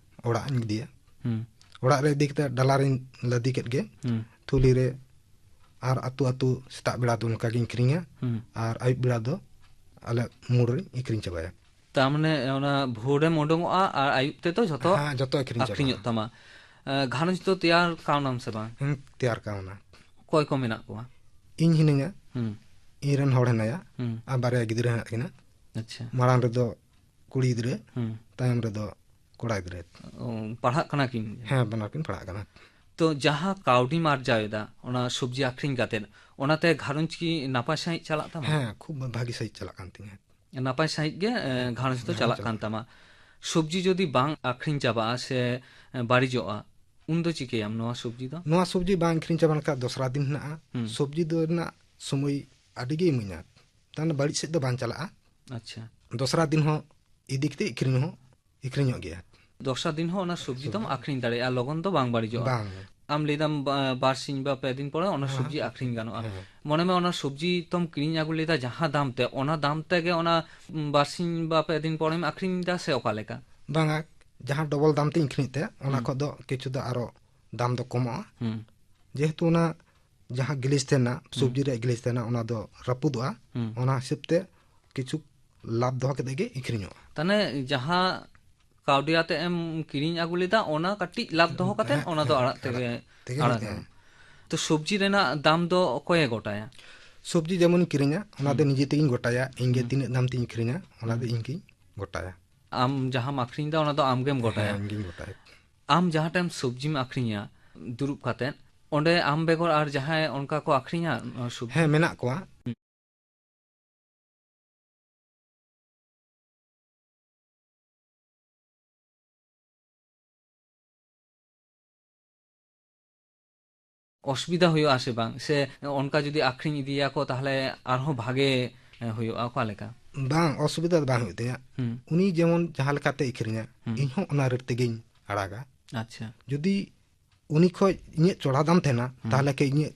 ᱚᱲᱟᱜ ᱤᱧ ᱤᱫᱤᱭᱟ᱾ ᱦᱩᱸ᱾ ᱚᱲᱟᱜ ᱨᱮ ᱤᱫᱤ ᱠᱟᱛᱮ ᱰᱟᱞᱟ ᱨᱤᱧ ᱞᱟᱫᱮ ᱠᱮᱫ ᱜᱮ᱾ ᱦᱩᱸ᱾ ᱛᱷᱩᱞᱤ ᱨᱮ᱾ ᱟᱨ ᱟᱹᱛᱩ ᱟᱹᱛᱩ ᱥᱮᱛᱟᱜ ᱵᱮᱲᱟ ᱫᱚ ᱚᱱᱠᱟ ᱜᱤᱧ ᱟᱹᱠᱷᱨᱤᱧᱟ᱾ ᱦᱩᱸ᱾ ᱟᱨ ᱟᱹᱭᱩᱵ ᱵᱮᱲᱟ ᱫᱚ ᱟᱞᱮ ᱢᱳᱲ ᱨᱤᱧ ᱟᱹᱠᱷᱨᱤᱧ ᱪᱟᱵᱟᱭᱟ᱾ ᱛᱟᱨ ᱢᱟᱱᱮ ᱚᱱᱟ ᱵᱷᱳᱨᱮᱢ ᱩᱰᱩᱝᱚᱜᱼᱟ ᱟᱨ ᱟᱹᱭᱩᱵ ᱛᱮᱫᱚ ᱡᱷᱚᱛᱚ ᱦᱮᱸ, ᱡᱷᱚᱛᱚ ᱟᱹᱠᱷᱨᱤᱧ ᱪᱟᱵᱟᱜᱼᱟ᱾ ᱟᱹᱠᱷᱨᱤᱧᱚᱜ ᱛᱟᱢᱟ᱾ ᱜᱷᱟᱨᱚᱸᱡᱽ ᱫᱚ ᱛᱮᱭᱟᱨ ᱠᱟᱣᱱᱟᱢ ᱥᱮ ᱵᱟᱝ? ᱦᱮᱸ, ᱛᱮᱭᱟᱨ ᱠᱟᱣᱱᱟ᱾ ᱚᱠᱚᱭ ᱠᱚ ᱢᱮᱱᱟᱜ ᱠᱚᱣᱟ? ᱤᱧ ᱦᱤᱱᱟᱹᱧᱟ᱾ ᱦᱩᱸ᱾ ᱤᱧ ᱨᱮᱱ ᱦᱚᱲ ᱦᱮᱱᱟᱭᱟ᱾ ᱦᱩᱸ᱾ ᱟᱨ ᱵᱟᱨᱭᱟ ᱜᱤᱫᱽᱨᱟᱹ ᱦᱮᱱᱟᱜ ᱠᱤᱱᱟ᱾ ᱟᱪᱪᱷᱟ᱾ ᱢᱟᱲᱟᱝ ᱨᱮᱫᱚ ᱠᱩᱲᱤ ᱜᱤᱫᱽᱨᱟᱹ, ᱦᱩᱸ᱾ ᱛᱟᱭᱚᱢ ᱨᱮᱫᱚ ᱠᱚᱲᱟ ᱜᱤᱫᱽᱨᱟᱹ᱾ ᱚ, ᱯᱟᱲᱦᱟᱜ ᱠᱟᱱᱟ ᱠᱤᱱ? ᱦᱮᱸ, ᱵᱟᱱᱟᱨ ᱠᱤᱱ ᱯᱟᱲᱦᱟᱜ ᱠᱟᱱᱟ᱾ ᱛᱚ, ᱡᱟᱦᱟᱸ ᱠᱟᱹᱣᱰᱤᱢ ᱟᱨᱡᱟᱣ ᱮᱫᱟ ᱚᱱᱟ ᱥᱚᱵᱽᱡᱤ ᱟᱹᱠᱷᱨᱤᱧ ᱠᱟᱛᱮᱫ, ᱚᱱᱟᱛᱮ ᱜᱷᱟᱨᱚᱸᱡᱽ ᱠᱤ ᱱᱟᱯᱟᱭ ᱥᱟᱺᱦᱤᱡ ᱪᱟᱞᱟᱜ ᱛᱟᱢᱟ? ᱦᱮᱸ, ᱠᱷᱩᱵ ᱵᱷᱟᱹᱜᱤ ᱥᱟᱺᱦᱤᱡ ᱪᱟᱞᱟᱜ ᱠᱟᱱ ᱛᱤᱧᱟᱹ᱾ ᱱᱟᱯᱟᱭ ᱥᱟᱺᱦᱤᱡ ᱜᱮ, ᱮ, ᱜᱷᱟᱨᱚᱸᱡᱽ ᱫᱚ ᱦᱮᱸ, ᱪᱟᱞᱟᱜ ᱪᱟᱞᱟᱜ ᱠᱟᱱ ᱛᱟᱢᱟ᱾ ᱥᱚᱵᱽᱡᱤ ᱡᱩᱫᱤ ᱵᱟᱝ ᱟᱹᱠᱷᱨᱤᱧ ᱪᱟᱵᱟᱜᱼᱟ ᱥᱮ, ᱮ, ᱵᱟᱹᱲᱤᱡᱚᱜᱼᱟ, ᱩᱱᱫᱚ ᱪᱤᱠᱟᱹᱭᱟᱢ ᱱᱚᱣᱟ ᱥᱚᱵᱽᱡᱤ ᱫᱚ? ᱱᱚᱣᱟ ᱥᱚᱵᱽᱡᱤ ᱵᱟᱝ ᱟᱹᱠᱷᱨᱤᱧ ᱪᱟᱵᱟ ᱞᱮᱱᱠᱷᱟᱱ ᱫᱚᱥᱨᱟ ᱫᱤᱱ ᱦᱮᱱᱟᱜᱼᱟ᱾ ᱦᱩᱸ᱾ ᱥᱚᱵᱽᱡᱤ ᱫᱚ ᱨᱮᱱᱟᱜ ᱥᱚᱢᱚᱭ ᱟᱹᱰᱤ ᱜᱮ ᱤᱢᱟᱹᱧᱟ᱾ ᱛᱟᱦᱚᱞᱮ ᱵᱟᱹᱲᱤᱡ ᱥᱮᱫ ᱫᱚ ᱵᱟᱝ ᱪᱟᱞᱟᱜᱼᱟ᱾ ᱟᱪᱪᱷᱟ᱾ ᱫᱚᱥᱨᱟ ᱫᱤᱱ ᱦᱚᱸ ᱤᱫᱤ ᱠᱟᱛᱮ ᱟᱹᱠᱷᱨᱤᱧ ᱦᱚᱸ ᱟᱹᱠᱷᱨᱤᱧᱚᱜ ᱜᱮᱭᱟ᱾ ᱫᱚᱥᱨᱟ ᱫᱤᱱ ᱦᱚᱸ ᱚᱱᱟ ᱥᱚᱵᱽᱡᱤ ᱫᱚᱢ ᱟᱹᱠᱷᱨᱤᱧ ᱫᱟᱲᱮᱭᱟᱜᱼᱟ, ᱞᱚᱜᱚᱱ ᱫᱚ ᱵᱟᱝ ᱵᱟᱹᱲᱤᱡᱚᱜᱼᱟ᱾ ᱵᱟᱝ᱾ ᱟᱢ ᱞᱟᱹᱭ ᱫᱟᱢ ᱵᱟ-, ᱵᱟᱨ ᱥᱤᱧ ᱵᱟ ᱯᱮ ᱫᱤᱱ ᱯᱚᱨᱮ ᱚᱱᱟ ᱦᱮᱸ, ᱥᱚᱵᱽᱡᱤ ᱦᱮᱸ᱾ ᱟᱹᱠᱷᱨᱤᱧ ᱜᱟᱱᱚᱜᱼᱟ᱾ ᱦᱮᱸ᱾ ᱢᱚᱱᱮ ᱢᱮ ᱚᱱᱟ ᱥᱚᱵᱽᱡᱤ ᱛᱚᱢ ᱠᱤᱨᱤᱧ ᱟᱹᱜᱩ ᱞᱮᱫᱟ ᱡᱟᱦᱟᱸ ᱫᱟᱢ ᱛᱮ, ᱚᱱᱟ ᱫᱟᱢ ᱛᱮᱜᱮ ᱚᱱᱟ, ᱩᱢ, ᱵᱟᱨ ᱥᱤᱧ ᱵᱟ ᱯᱮ ᱫᱤᱱ ᱯᱚᱨᱮᱢ ᱟᱹᱠᱷᱨᱤᱧ ᱮᱫᱟ ᱥᱮ ᱚᱠᱟ ᱞᱮᱠᱟ? ᱵᱟᱝᱟ, ᱡᱟᱦᱟᱸ ᱰᱚᱵᱚᱞ ᱫᱟᱢ ᱛᱤᱧ ᱟᱹᱠᱷᱨᱤᱧᱮᱫ ᱛᱟᱦᱮᱸᱫ, ᱚᱱᱟ ᱦᱩᱸ᱾ ᱠᱷᱚᱱ ᱫᱚ ᱠᱤᱪᱷᱩ ᱫᱚ ᱟᱨᱚ ᱫᱟᱢ ᱫᱚ ᱠᱚᱢᱚᱜᱼᱟ᱾ ᱦᱩᱸ᱾ ᱡᱮᱦᱮᱛᱩ ᱚᱱᱟ ᱡᱟᱦᱟᱸ ᱜᱞᱤᱪ ᱛᱟᱦᱮᱱᱟ, ᱦᱩᱸ᱾ ᱥᱚᱵᱽᱡᱤ ᱨᱮᱭᱟᱜ ᱜᱞᱤᱪ ᱛᱟᱦᱮᱱᱟ, ᱚᱱᱟ ᱫᱚ ᱨᱟᱹᱯᱩᱫᱚᱜᱼᱟ᱾ ᱦᱩᱸ᱾ ᱚᱱᱟ ᱦᱤᱥᱟᱹᱵ ᱛᱮ ᱠᱤᱪᱷᱩ ᱞᱟᱵᱷ ᱫᱚᱦᱚ ᱠᱟᱛᱮ ᱜᱮ ᱟᱹᱠᱷᱨᱤᱧᱚᱜᱼᱟ᱾ ᱛᱟᱦᱚᱞᱮ ᱡᱟᱦᱟᱸ ᱠᱟᱹᱣᱰᱤ ᱟᱛᱮ ᱮᱢ ᱠᱤᱨᱤᱧ ᱟᱹᱜᱩ ᱞᱮᱫᱟ, ᱚᱱᱟ ᱠᱟᱹᱴᱤᱡ ᱞᱟᱵᱷ ᱫᱚᱦᱚ ᱠᱟᱛᱮ ᱦᱮᱸ, ᱚᱱᱟ ᱫᱚ ᱦᱮᱸ, ᱟᱲᱟᱜ ᱛᱮᱜᱮ, ᱟᱲᱟᱜ ᱛᱮᱜᱮ ᱟᱲᱟᱜ ᱦᱮᱸ᱾ ᱟᱢ᱾ ᱛᱚ, ᱥᱚᱵᱽᱡᱤ ᱨᱮᱱᱟᱜ ᱫᱟᱢ ᱫᱚ ᱚᱠᱚᱭᱮ ᱜᱚᱴᱟᱭᱟ? ᱥᱚᱵᱽᱡᱤ ᱡᱮᱢᱚᱱᱤᱧ ᱠᱤᱨᱤᱧᱟ, ᱚᱱᱟ ᱫᱚ ᱦᱩᱸ᱾ ᱱᱤᱡᱮ ᱛᱮᱜᱮᱧ ᱜᱚᱴᱟᱭᱟ᱾ ᱤᱧ ᱜᱮ ᱦᱩᱸ᱾ ᱛᱤᱱᱟᱹᱜ ᱫᱟᱢ ᱛᱤᱧ ᱟᱹᱠᱷᱨᱤᱧᱟ, ᱚᱱᱟ ᱫᱚ ᱦᱩᱸ᱾ ᱤᱧ ᱜᱤᱧ ᱜᱚᱴᱟᱭᱟ᱾ ᱟᱢ ᱡᱟᱦᱟᱸᱢ ᱟᱹᱠᱷᱨᱤᱧ ᱫᱟ, ᱚᱱᱟ ᱫᱚ ᱟᱢ ᱜᱮᱢ ᱜᱚᱴᱟᱭᱟ? ᱦᱮᱸ, ᱤᱧ ᱜᱤᱧ ᱜᱚᱴᱟᱭᱟ᱾ ᱟᱢ ᱡᱟᱦᱟᱸ ᱴᱟᱭᱤᱢ ᱥᱚᱵᱽᱡᱤᱢ ᱟᱹᱠᱷᱨᱤᱧᱟ ᱫᱩᱲᱩᱵ ᱠᱟᱛᱮᱫ, ᱚᱸᱰᱮ ᱟᱢ ᱵᱮᱜᱚᱨ ᱟᱨ ᱡᱟᱦᱟᱸᱭ ᱚᱱᱠᱟ ᱠᱚ ᱟᱹᱠᱷᱨᱤᱧᱟ, ᱚ, ᱥᱚᱵᱽᱡᱤ? ᱦᱮᱸ, ᱢᱮᱱᱟᱜ ᱠᱚᱣᱟ᱾ ᱚᱥᱩᱵᱤᱫᱷᱟ ᱦᱩᱭᱩᱜᱼᱟ ᱥᱮ ᱵᱟᱝ? ᱥᱮ ᱚᱱᱠᱟ ᱡᱩᱫᱤ ᱟᱠᱷᱨᱤᱧ ᱤᱫᱤᱭᱟᱠᱚ, ᱛᱟᱦᱚᱞᱮ ᱟᱨᱦᱚᱸ ᱵᱷᱟᱜᱮ, ᱮ, ᱦᱩᱭᱩᱜᱼᱟ? ᱚᱠᱟ ᱞᱮᱠᱟ? ᱵᱟᱝ, ᱚᱥᱩᱵᱤᱫᱷᱟ ᱫᱚ ᱵᱟᱝ ᱦᱩᱭᱩᱜ ᱛᱤᱧᱟᱹ᱾ ᱦᱩᱸ᱾ ᱩᱱᱤ ᱡᱮᱢᱚᱱ ᱡᱟᱦᱟᱸ ᱞᱮᱠᱟᱛᱮ ᱟᱹᱠᱷᱨᱤᱧᱟ, ᱦᱩᱸ᱾ ᱤᱧ ᱦᱚᱸ ᱚᱱᱟ ᱨᱮᱴ ᱛᱮᱜᱮᱧ ᱟᱲᱟᱜᱟ᱾ ᱟᱪᱪᱷᱟ᱾ ᱡᱩᱫᱤ ᱩᱱᱤ ᱠᱷᱚᱡ ᱤᱧᱟᱹᱜ ᱪᱚᱲᱟ ᱫᱟᱢ ᱛᱟᱦᱮᱱᱟ, ᱦᱩᱸ᱾ ᱛᱟᱦᱚᱞᱮ ᱠᱷᱟᱡ ᱤᱧᱟᱹᱜ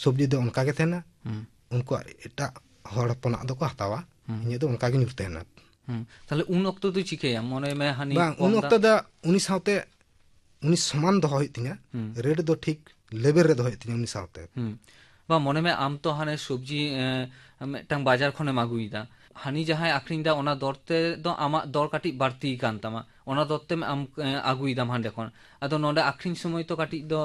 ᱥᱚᱵᱽᱡᱤ ᱫᱚ ᱚᱱᱠᱟ ᱜᱮ ᱛᱟᱦᱮᱱᱟ᱾ ᱦᱩᱸ᱾ ᱩᱱᱠᱩᱣᱟᱜ ᱮᱴᱟᱜ ᱦᱚᱲ ᱦᱚᱯᱚᱱᱟᱜ ᱫᱚᱠᱚ ᱦᱟᱛᱟᱣᱟ, ᱦᱩᱸ᱾ ᱤᱧᱟᱹᱜ ᱫᱚ ᱚᱱᱠᱟ ᱜᱮ ᱧᱩᱨ ᱛᱟᱦᱮᱱᱟ᱾ ᱦᱩᱸ᱾ ᱛᱟᱦᱚᱞᱮ ᱩᱱ ᱚᱠᱛᱚ ᱫᱚ ᱪᱤᱠᱟᱹᱭᱟᱢ? ᱢᱚᱱᱮ ᱢᱮ ᱦᱟᱹᱱᱤ ᱵᱟᱝ, ᱠᱚᱢ ᱩᱱ ᱫᱟᱢ ᱚᱠᱛᱚ ᱫᱚ ᱩᱱᱤ ᱥᱟᱶᱛᱮ ᱩᱱᱤ ᱥᱚᱢᱟᱱ ᱫᱚᱦᱚ ᱦᱩᱭᱩᱜ ᱛᱤᱧᱟ᱾ ᱦᱩᱸ᱾ ᱨᱮᱴ ᱫᱚ ᱴᱷᱤᱠ ᱞᱮᱵᱮᱞ ᱨᱮ ᱫᱚᱦᱚ ᱦᱩᱭᱩᱜ ᱛᱤᱧᱟ ᱩᱱᱤ ᱥᱟᱶᱛᱮ᱾ ᱦᱩᱸ᱾ ᱵᱟᱝ, ᱢᱚᱱᱮ ᱢᱮ ᱟᱢ ᱛᱚ ᱦᱟᱱᱮ ᱥᱚᱵᱽᱡᱤ, ᱮ, ᱢᱤᱫᱴᱟᱝ ᱵᱟᱡᱟᱨ ᱠᱷᱚᱱᱮᱢ ᱟᱹᱜᱩᱭᱮᱫᱟ, ᱦᱟᱹᱱᱤ ᱡᱟᱦᱟᱸᱭ ᱟᱠᱷᱨᱤᱧ ᱫᱟ ᱚᱱᱟ ᱫᱚᱨ ᱛᱮ ᱫᱚ ᱟᱢᱟᱜ ᱫᱚᱨ ᱠᱟᱹᱴᱤᱡ ᱵᱟᱹᱲᱛᱤ ᱠᱟᱱ ᱛᱟᱢᱟ, ᱚᱱᱟ ᱫᱚᱨ ᱛᱮᱢ ᱟᱢ, ᱮ, ᱟᱹᱜᱩᱭᱮᱫᱟᱢ ᱦᱟᱸᱰᱮ ᱠᱷᱚᱱ, ᱟᱫᱚ ᱱᱚᱰᱮ ᱟᱠᱷᱨᱤᱧ ᱥᱚᱢᱚᱭ ᱛᱚ ᱠᱟᱹᱴᱤᱡ ᱫᱚ,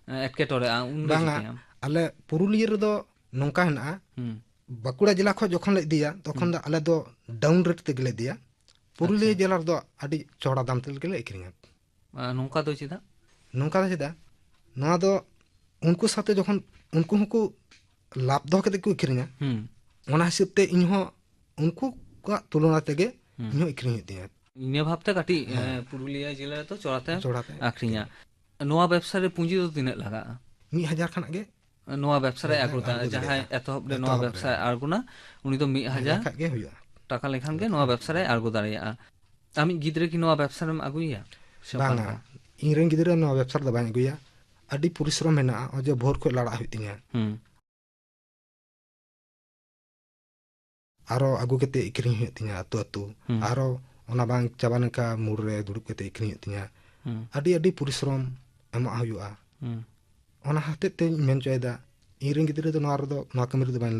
ᱮ, ᱮᱴᱠᱮᱴᱚᱬᱮᱜᱼᱟ, ᱩᱱ ᱫᱚ ᱵᱟᱝᱟ, ᱪᱤᱠᱟᱹᱭᱟᱢ? ᱟᱞᱮ ᱯᱩᱨᱩᱞᱤᱭᱟᱹ ᱨᱮᱫᱚ ᱱᱚᱝᱠᱟ ᱦᱮᱱᱟᱜᱼᱟ, ᱦᱩᱸ᱾ ᱵᱟᱸᱠᱩᱲᱟ ᱡᱮᱞᱟ ᱠᱷᱚᱱ ᱡᱚᱠᱷᱚᱱ ᱞᱮ ᱤᱫᱤᱭᱟ, ᱛᱚᱠᱷᱚᱱ ᱦᱩᱸ᱾ ᱫᱚ ᱟᱞᱮ ᱫᱚ ᱰᱟᱣᱩᱱ ᱨᱮᱴ ᱛᱮᱜᱮᱞᱮ ᱤᱫᱤᱭᱟ᱾ ᱯᱩᱨᱩᱞᱤᱭᱟᱹ ᱟᱪᱪᱷᱟ᱾ ᱡᱮᱞᱟ ᱨᱮᱫᱚ ᱟᱹᱰᱤ ᱪᱚᱲᱟ ᱫᱟᱢ ᱛᱮᱜᱮᱞᱮ ᱟᱹᱠᱷᱨᱤᱧᱟ᱾ ᱟᱨ ᱱᱚᱝᱠᱟ ᱫᱚ ᱪᱮᱫᱟᱜ? ᱱᱚᱝᱠᱟ ᱫᱚ ᱪᱮᱫᱟᱜ? ᱱᱚᱣᱟ ᱫᱚ ᱩᱱᱠᱩ ᱥᱟᱶᱛᱮ ᱡᱚᱠᱷᱚᱱ ᱩᱱᱠᱩ ᱦᱚᱸᱠᱚ ᱞᱟᱵᱷ ᱫᱚᱦᱚ ᱠᱟᱛᱮ ᱠᱚ ᱟᱹᱠᱷᱨᱤᱧᱟ, ᱦᱩᱸ᱾ ᱚᱱᱟ ᱦᱤᱥᱟᱹᱵ ᱛᱮ ᱤᱧ ᱦᱚᱸ ᱩᱱᱠᱩ ᱠᱚᱣᱟᱜ ᱛᱩᱞᱚᱱᱟ ᱛᱮᱜᱮ ᱦᱩᱸ᱾ ᱤᱧ ᱦᱚᱸ ᱟᱹᱠᱷᱨᱤᱧ ᱦᱩᱭᱩᱜ ᱛᱤᱧᱟᱹ᱾ ᱤᱱᱟᱹ ᱵᱷᱟᱵᱽᱛᱮ ᱠᱟᱹᱴᱤᱡ, ᱦᱮᱸ᱾ ᱮ, ᱯᱩᱨᱩᱞᱤᱭᱟᱹ ᱡᱮᱞᱟ ᱨᱮᱫᱚ ᱪᱚᱲᱟᱛᱮ ᱪᱚᱲᱟᱛᱮ ᱟᱹᱠᱷᱨᱤᱧᱟ᱾ ᱟᱹᱠᱷᱨᱤᱧᱟ᱾ ᱱᱚᱣᱟ ᱵᱮᱵᱽᱥᱟ ᱨᱮ ᱯᱩᱸᱡᱤ ᱫᱚ ᱛᱤᱱᱟᱹᱜ ᱞᱟᱜᱟᱜᱼᱟ? ᱢᱤᱫ ᱦᱟᱡᱟᱨ ᱠᱷᱚᱱᱟᱜ ᱜᱮ ᱱᱚᱣᱟ ᱵᱮᱵᱽᱥᱟ ᱨᱮ ᱦᱮᱸ, ᱟᱬᱜᱚ ᱫᱟ-, ᱟᱬᱜᱚ ᱡᱟᱦᱟᱸᱭ ᱫᱟᱲᱮᱭᱟᱜᱼᱟ᱾ ᱮᱛᱚᱦᱚᱵ ᱨᱮ ᱱᱚᱣᱟ ᱮᱛᱚᱦᱚᱵ ᱵᱮᱵᱽᱥᱟᱭ ᱨᱮ᱾ ᱟᱬᱜᱚᱱᱟ, ᱩᱱᱤ ᱫᱚ ᱢᱤᱫ ᱦᱟᱡᱟᱨ ᱢᱤᱫ ᱦᱟᱡᱟᱨ ᱠᱷᱟᱡ ᱜᱮ ᱦᱩᱭᱩᱜᱼᱟ᱾ ᱴᱟᱠᱟ ᱞᱮᱠᱷᱟᱱ ᱜᱮ ᱱᱚᱣᱟ ᱵᱮᱵᱽᱥᱟ ᱨᱮᱭ ᱟᱬᱜᱚ ᱫᱟᱲᱮᱭᱟᱜᱼᱟ᱾ ᱟᱢᱤᱡ ᱜᱤᱫᱽᱨᱟᱹ ᱠᱤ ᱱᱚᱣᱟ ᱵᱮᱵᱽᱥᱟ ᱨᱮᱢ ᱟᱹᱜᱩᱭᱮᱭᱟ? ᱥᱮ ᱚᱠᱟ ᱵᱟᱝᱟ, ᱞᱮᱠᱟ? ᱤᱧ ᱨᱮᱱ ᱜᱤᱫᱽᱨᱟᱹ ᱱᱚᱣᱟ ᱵᱮᱵᱽᱥᱟ ᱨᱮᱫᱚ ᱵᱟᱹᱧ ᱟᱹᱜᱩᱭᱟ᱾ ᱟᱹᱰᱤ ᱯᱚᱨᱤᱥᱨᱚᱢ ᱢᱮᱱᱟᱜᱼᱟ, ᱱᱚᱜᱼᱚᱭ ᱡᱮ ᱵᱷᱳᱨ ᱠᱷᱚᱡ ᱞᱟᱲᱟᱜ ᱦᱩᱭᱩᱜ ᱛᱤᱧᱟ᱾ ᱦᱩᱸ᱾ ᱟᱨᱚ ᱟᱹᱜᱩ ᱠᱟᱛᱮ ᱟᱹᱠᱷᱨᱤᱧ ᱦᱩᱭᱩᱜ ᱛᱤᱧᱟ ᱟᱹᱛᱩ ᱟᱹᱛᱩ᱾ ᱦᱩᱸ᱾ ᱟᱨᱚ ᱚᱱᱟ ᱵᱟᱝ ᱪᱟᱵᱟ ᱞᱮᱱᱠᱷᱟᱱ ᱢᱳᱲ ᱨᱮ ᱫᱩᱲᱩᱵ ᱠᱟᱛᱮ ᱟᱹᱠᱷᱨᱤᱧ ᱦᱩᱭᱩᱜ ᱛᱤᱧᱟ᱾ ᱦᱩᱸ᱾ ᱟᱹᱰᱤ, ᱟᱹᱰᱤ ᱯᱚᱨᱤᱥᱨᱚᱢ ᱮᱢᱚᱜ ᱦᱩᱭᱩᱜᱼᱟ᱾ ᱦᱩᱸ᱾ ᱚᱱᱟ ᱦᱚᱛᱮᱡ ᱛᱮᱧ ᱢᱮᱱ ᱦᱚᱪᱚᱭᱮᱫᱟ, ᱤᱧ ᱨᱮᱱ ᱜᱤᱫᱽᱨᱟᱹ ᱫᱚ ᱱᱚᱣᱟ ᱨᱮᱫᱚ, ᱱᱚᱣᱟ ᱠᱟᱹᱢᱤ ᱨᱮᱫᱚ ᱵᱟᱹᱧ,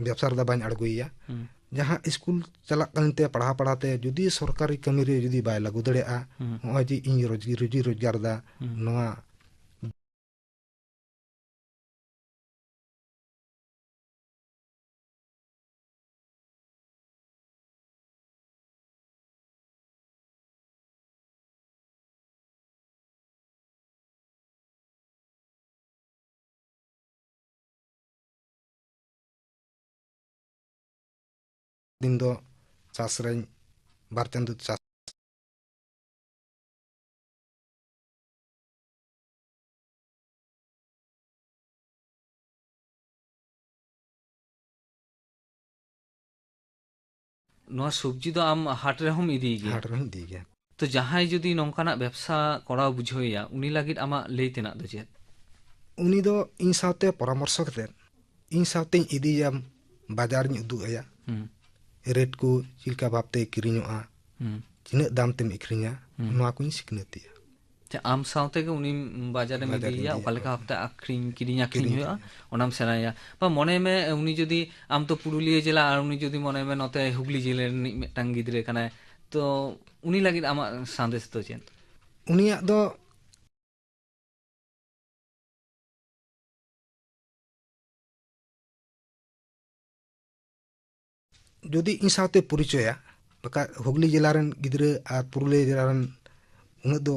ᱵᱮᱵᱽᱥᱟ ᱨᱮᱫᱚ ᱵᱟᱹᱧ ᱟᱬᱜᱚᱭᱮᱭᱟ᱾ ᱦᱩᱸ᱾ ᱡᱟᱦᱟᱸ ᱤᱥᱠᱩᱞ ᱪᱟᱞᱟᱜ ᱠᱟᱱ ᱛᱮ, ᱯᱟᱲᱦᱟᱣ ᱯᱟᱲᱦᱟᱣ ᱛᱮ ᱡᱩᱫᱤ ᱥᱚᱨᱠᱟᱨᱤ ᱠᱟᱹᱢᱤ ᱨᱮ ᱡᱩᱫᱤ ᱵᱟᱭ ᱞᱟᱹᱜᱩ ᱫᱟᱲᱮᱭᱟᱜᱼᱟ, ᱦᱩᱸ᱾ ᱱᱚᱜᱼᱚᱭ ᱡᱮ ᱤᱧ ᱨᱳᱡᱽ-, ᱨᱩᱡᱤ ᱨᱳᱡᱽᱜᱟᱨ ᱮᱫᱟ, ᱦᱩᱸ᱾ ᱱᱚᱣᱟ ᱫᱤᱱ ᱫᱚ ᱪᱟᱥ ᱨᱮᱧ, ᱵᱟᱨ ᱪᱟᱸᱫᱳ ᱪᱟᱥ ᱱᱚᱣᱟ ᱥᱚᱵᱽᱡᱤ ᱫᱚ ᱟᱢ ᱦᱟᱴ ᱨᱮᱦᱚᱸᱢ ᱤᱫᱤᱭ ᱜᱮᱭᱟ? ᱦᱟᱴ ᱨᱮᱦᱚᱸ ᱤᱫᱤᱭ ᱜᱮᱭᱟ᱾ ᱛᱚ, ᱡᱟᱦᱟᱸᱭ ᱡᱩᱫᱤ ᱱᱚᱝᱠᱟᱱᱟᱜ ᱵᱮᱵᱽᱥᱟ ᱠᱚᱨᱟᱣ ᱵᱩᱡᱷᱟᱹᱣᱮᱭᱟ, ᱩᱱᱤ ᱞᱟᱹᱜᱤᱫ ᱟᱢᱟᱜ ᱞᱟᱹᱭ ᱛᱮᱱᱟᱜ ᱫᱚ ᱪᱮᱫ? ᱩᱱᱤ ᱫᱚ ᱤᱧ ᱥᱟᱶᱛᱮ ᱯᱚᱨᱟᱢᱚᱨᱥᱚ ᱠᱟᱛᱮ, ᱤᱧ ᱥᱟᱶᱛᱮᱧ ᱤᱫᱤᱭᱟ, ᱵᱟᱡᱟᱨᱤᱧ ᱩᱫᱩᱜ ᱟᱭᱟ, ᱦᱩᱸ᱾ ᱨᱮᱴ ᱠᱚ ᱪᱮᱫ ᱞᱮᱠᱟ ᱵᱷᱟᱵᱽᱛᱮ ᱠᱤᱨᱤᱧᱚᱜᱼᱟ, ᱦᱩᱸ᱾ ᱛᱤᱱᱟᱹᱜ ᱫᱟᱢ ᱛᱮᱢ ᱟᱹᱠᱷᱨᱤᱧᱟ, ᱦᱩᱸ᱾ ᱱᱚᱣᱟ ᱠᱚᱧ ᱥᱤᱠᱷᱱᱟᱹᱛᱮᱭᱟ᱾ ᱟᱪᱪᱷᱟ, ᱟᱢ ᱥᱟᱶᱛᱮ ᱜᱮ ᱩᱱᱤ ᱵᱟᱡᱟᱨᱮᱢ ᱵᱟᱡᱟᱨ ᱤᱫᱤᱭᱮᱭᱟ, ᱤᱫᱤᱭᱮᱭᱟ, ᱚᱠᱟ ᱞᱮᱠᱟ ᱦᱳᱭ᱾ ᱵᱷᱟᱵᱽᱛᱮ ᱟᱹᱠᱷᱨᱤᱧ, ᱠᱤᱨᱤᱧ ᱟᱹᱠᱷᱨᱤᱧ ᱠᱤᱨᱤᱧ ᱦᱩᱭᱩᱜᱼᱟ, ᱟᱹᱠᱷᱨᱤᱧ᱾ ᱚᱱᱟᱢ ᱥᱮᱬᱟᱭᱟ᱾ ᱵᱟ, ᱢᱚᱱᱮ ᱢᱮ, ᱩᱱᱤ ᱡᱩᱫᱤ, ᱟᱢ ᱛᱚ ᱯᱩᱨᱩᱞᱤᱭᱟᱹ ᱡᱮᱞᱟ, ᱟᱨ ᱩᱱᱤ ᱡᱩᱫᱤ, ᱢᱚᱱᱮ ᱢᱮ, ᱱᱚᱛᱮ ᱦᱩᱜᱽᱞᱤ ᱡᱮᱞᱟ ᱨᱤᱱᱤᱡ ᱢᱤᱫᱴᱟᱝ ᱜᱤᱫᱽᱨᱟᱹ ᱠᱟᱱᱟᱭ, ᱛᱚ ᱩᱱᱤ ᱞᱟᱹᱜᱤᱫ ᱟᱢᱟᱜ ᱥᱟᱸᱫᱮᱥ ᱫᱚ ᱪᱮᱫ? ᱩᱱᱤᱭᱟᱜ ᱫᱚ ᱡᱩᱫᱤ ᱤᱧ ᱥᱟᱶᱛᱮ ᱯᱚᱨᱤᱪᱚᱭᱟ, ᱵᱟᱠᱷᱟᱡ ᱦᱩᱜᱽᱞᱤ ᱡᱮᱞᱟ ᱨᱮᱱ ᱜᱤᱫᱽᱨᱟᱹ ᱟᱨ ᱯᱩᱨᱩᱞᱤᱭᱟᱹ ᱡᱮᱞᱟ ᱨᱮᱱ ᱩᱱᱟᱹᱜ ᱫᱚ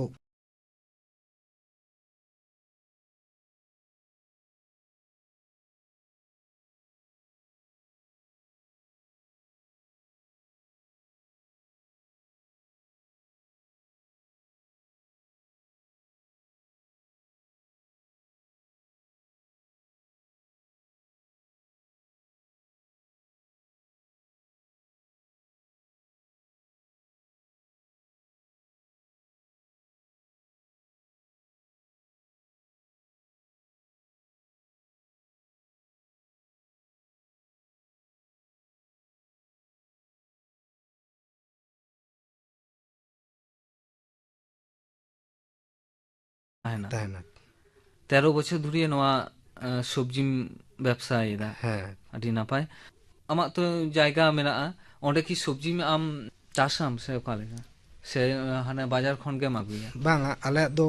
ᱛᱟᱦᱮᱱᱟ᱾ ᱛᱟᱦᱮᱱᱟ᱾ ᱛᱮᱨᱚ ᱵᱚᱪᱷᱚᱨ ᱫᱷᱩᱨᱤᱭᱟᱹ ᱱᱚᱣᱟ, ᱮ, ᱥᱚᱵᱽᱡᱤᱢ ᱵᱮᱵᱽᱥᱟᱭᱮᱫᱟ᱾ ᱦᱮᱸ᱾ ᱟᱹᱰᱤ ᱱᱟᱯᱟᱭ᱾ ᱟᱢᱟᱜ ᱛᱚ ᱡᱟᱭᱜᱟ ᱢᱮᱱᱟᱜᱼᱟ, ᱚᱸᱰᱮ ᱠᱤ ᱥᱚᱵᱽᱡᱤ ᱟᱢ ᱪᱟᱥᱟᱢ ᱥᱮ ᱚᱠᱟ ᱞᱮᱠᱟ? ᱥᱮ, ᱮ, ᱦᱟᱱᱮ ᱵᱟᱡᱟᱨ ᱠᱷᱚᱱ ᱜᱮᱢ ᱟᱹᱜᱩᱭᱟ? ᱵᱟᱝᱟ, ᱟᱞᱮᱭᱟᱜ ᱫᱚ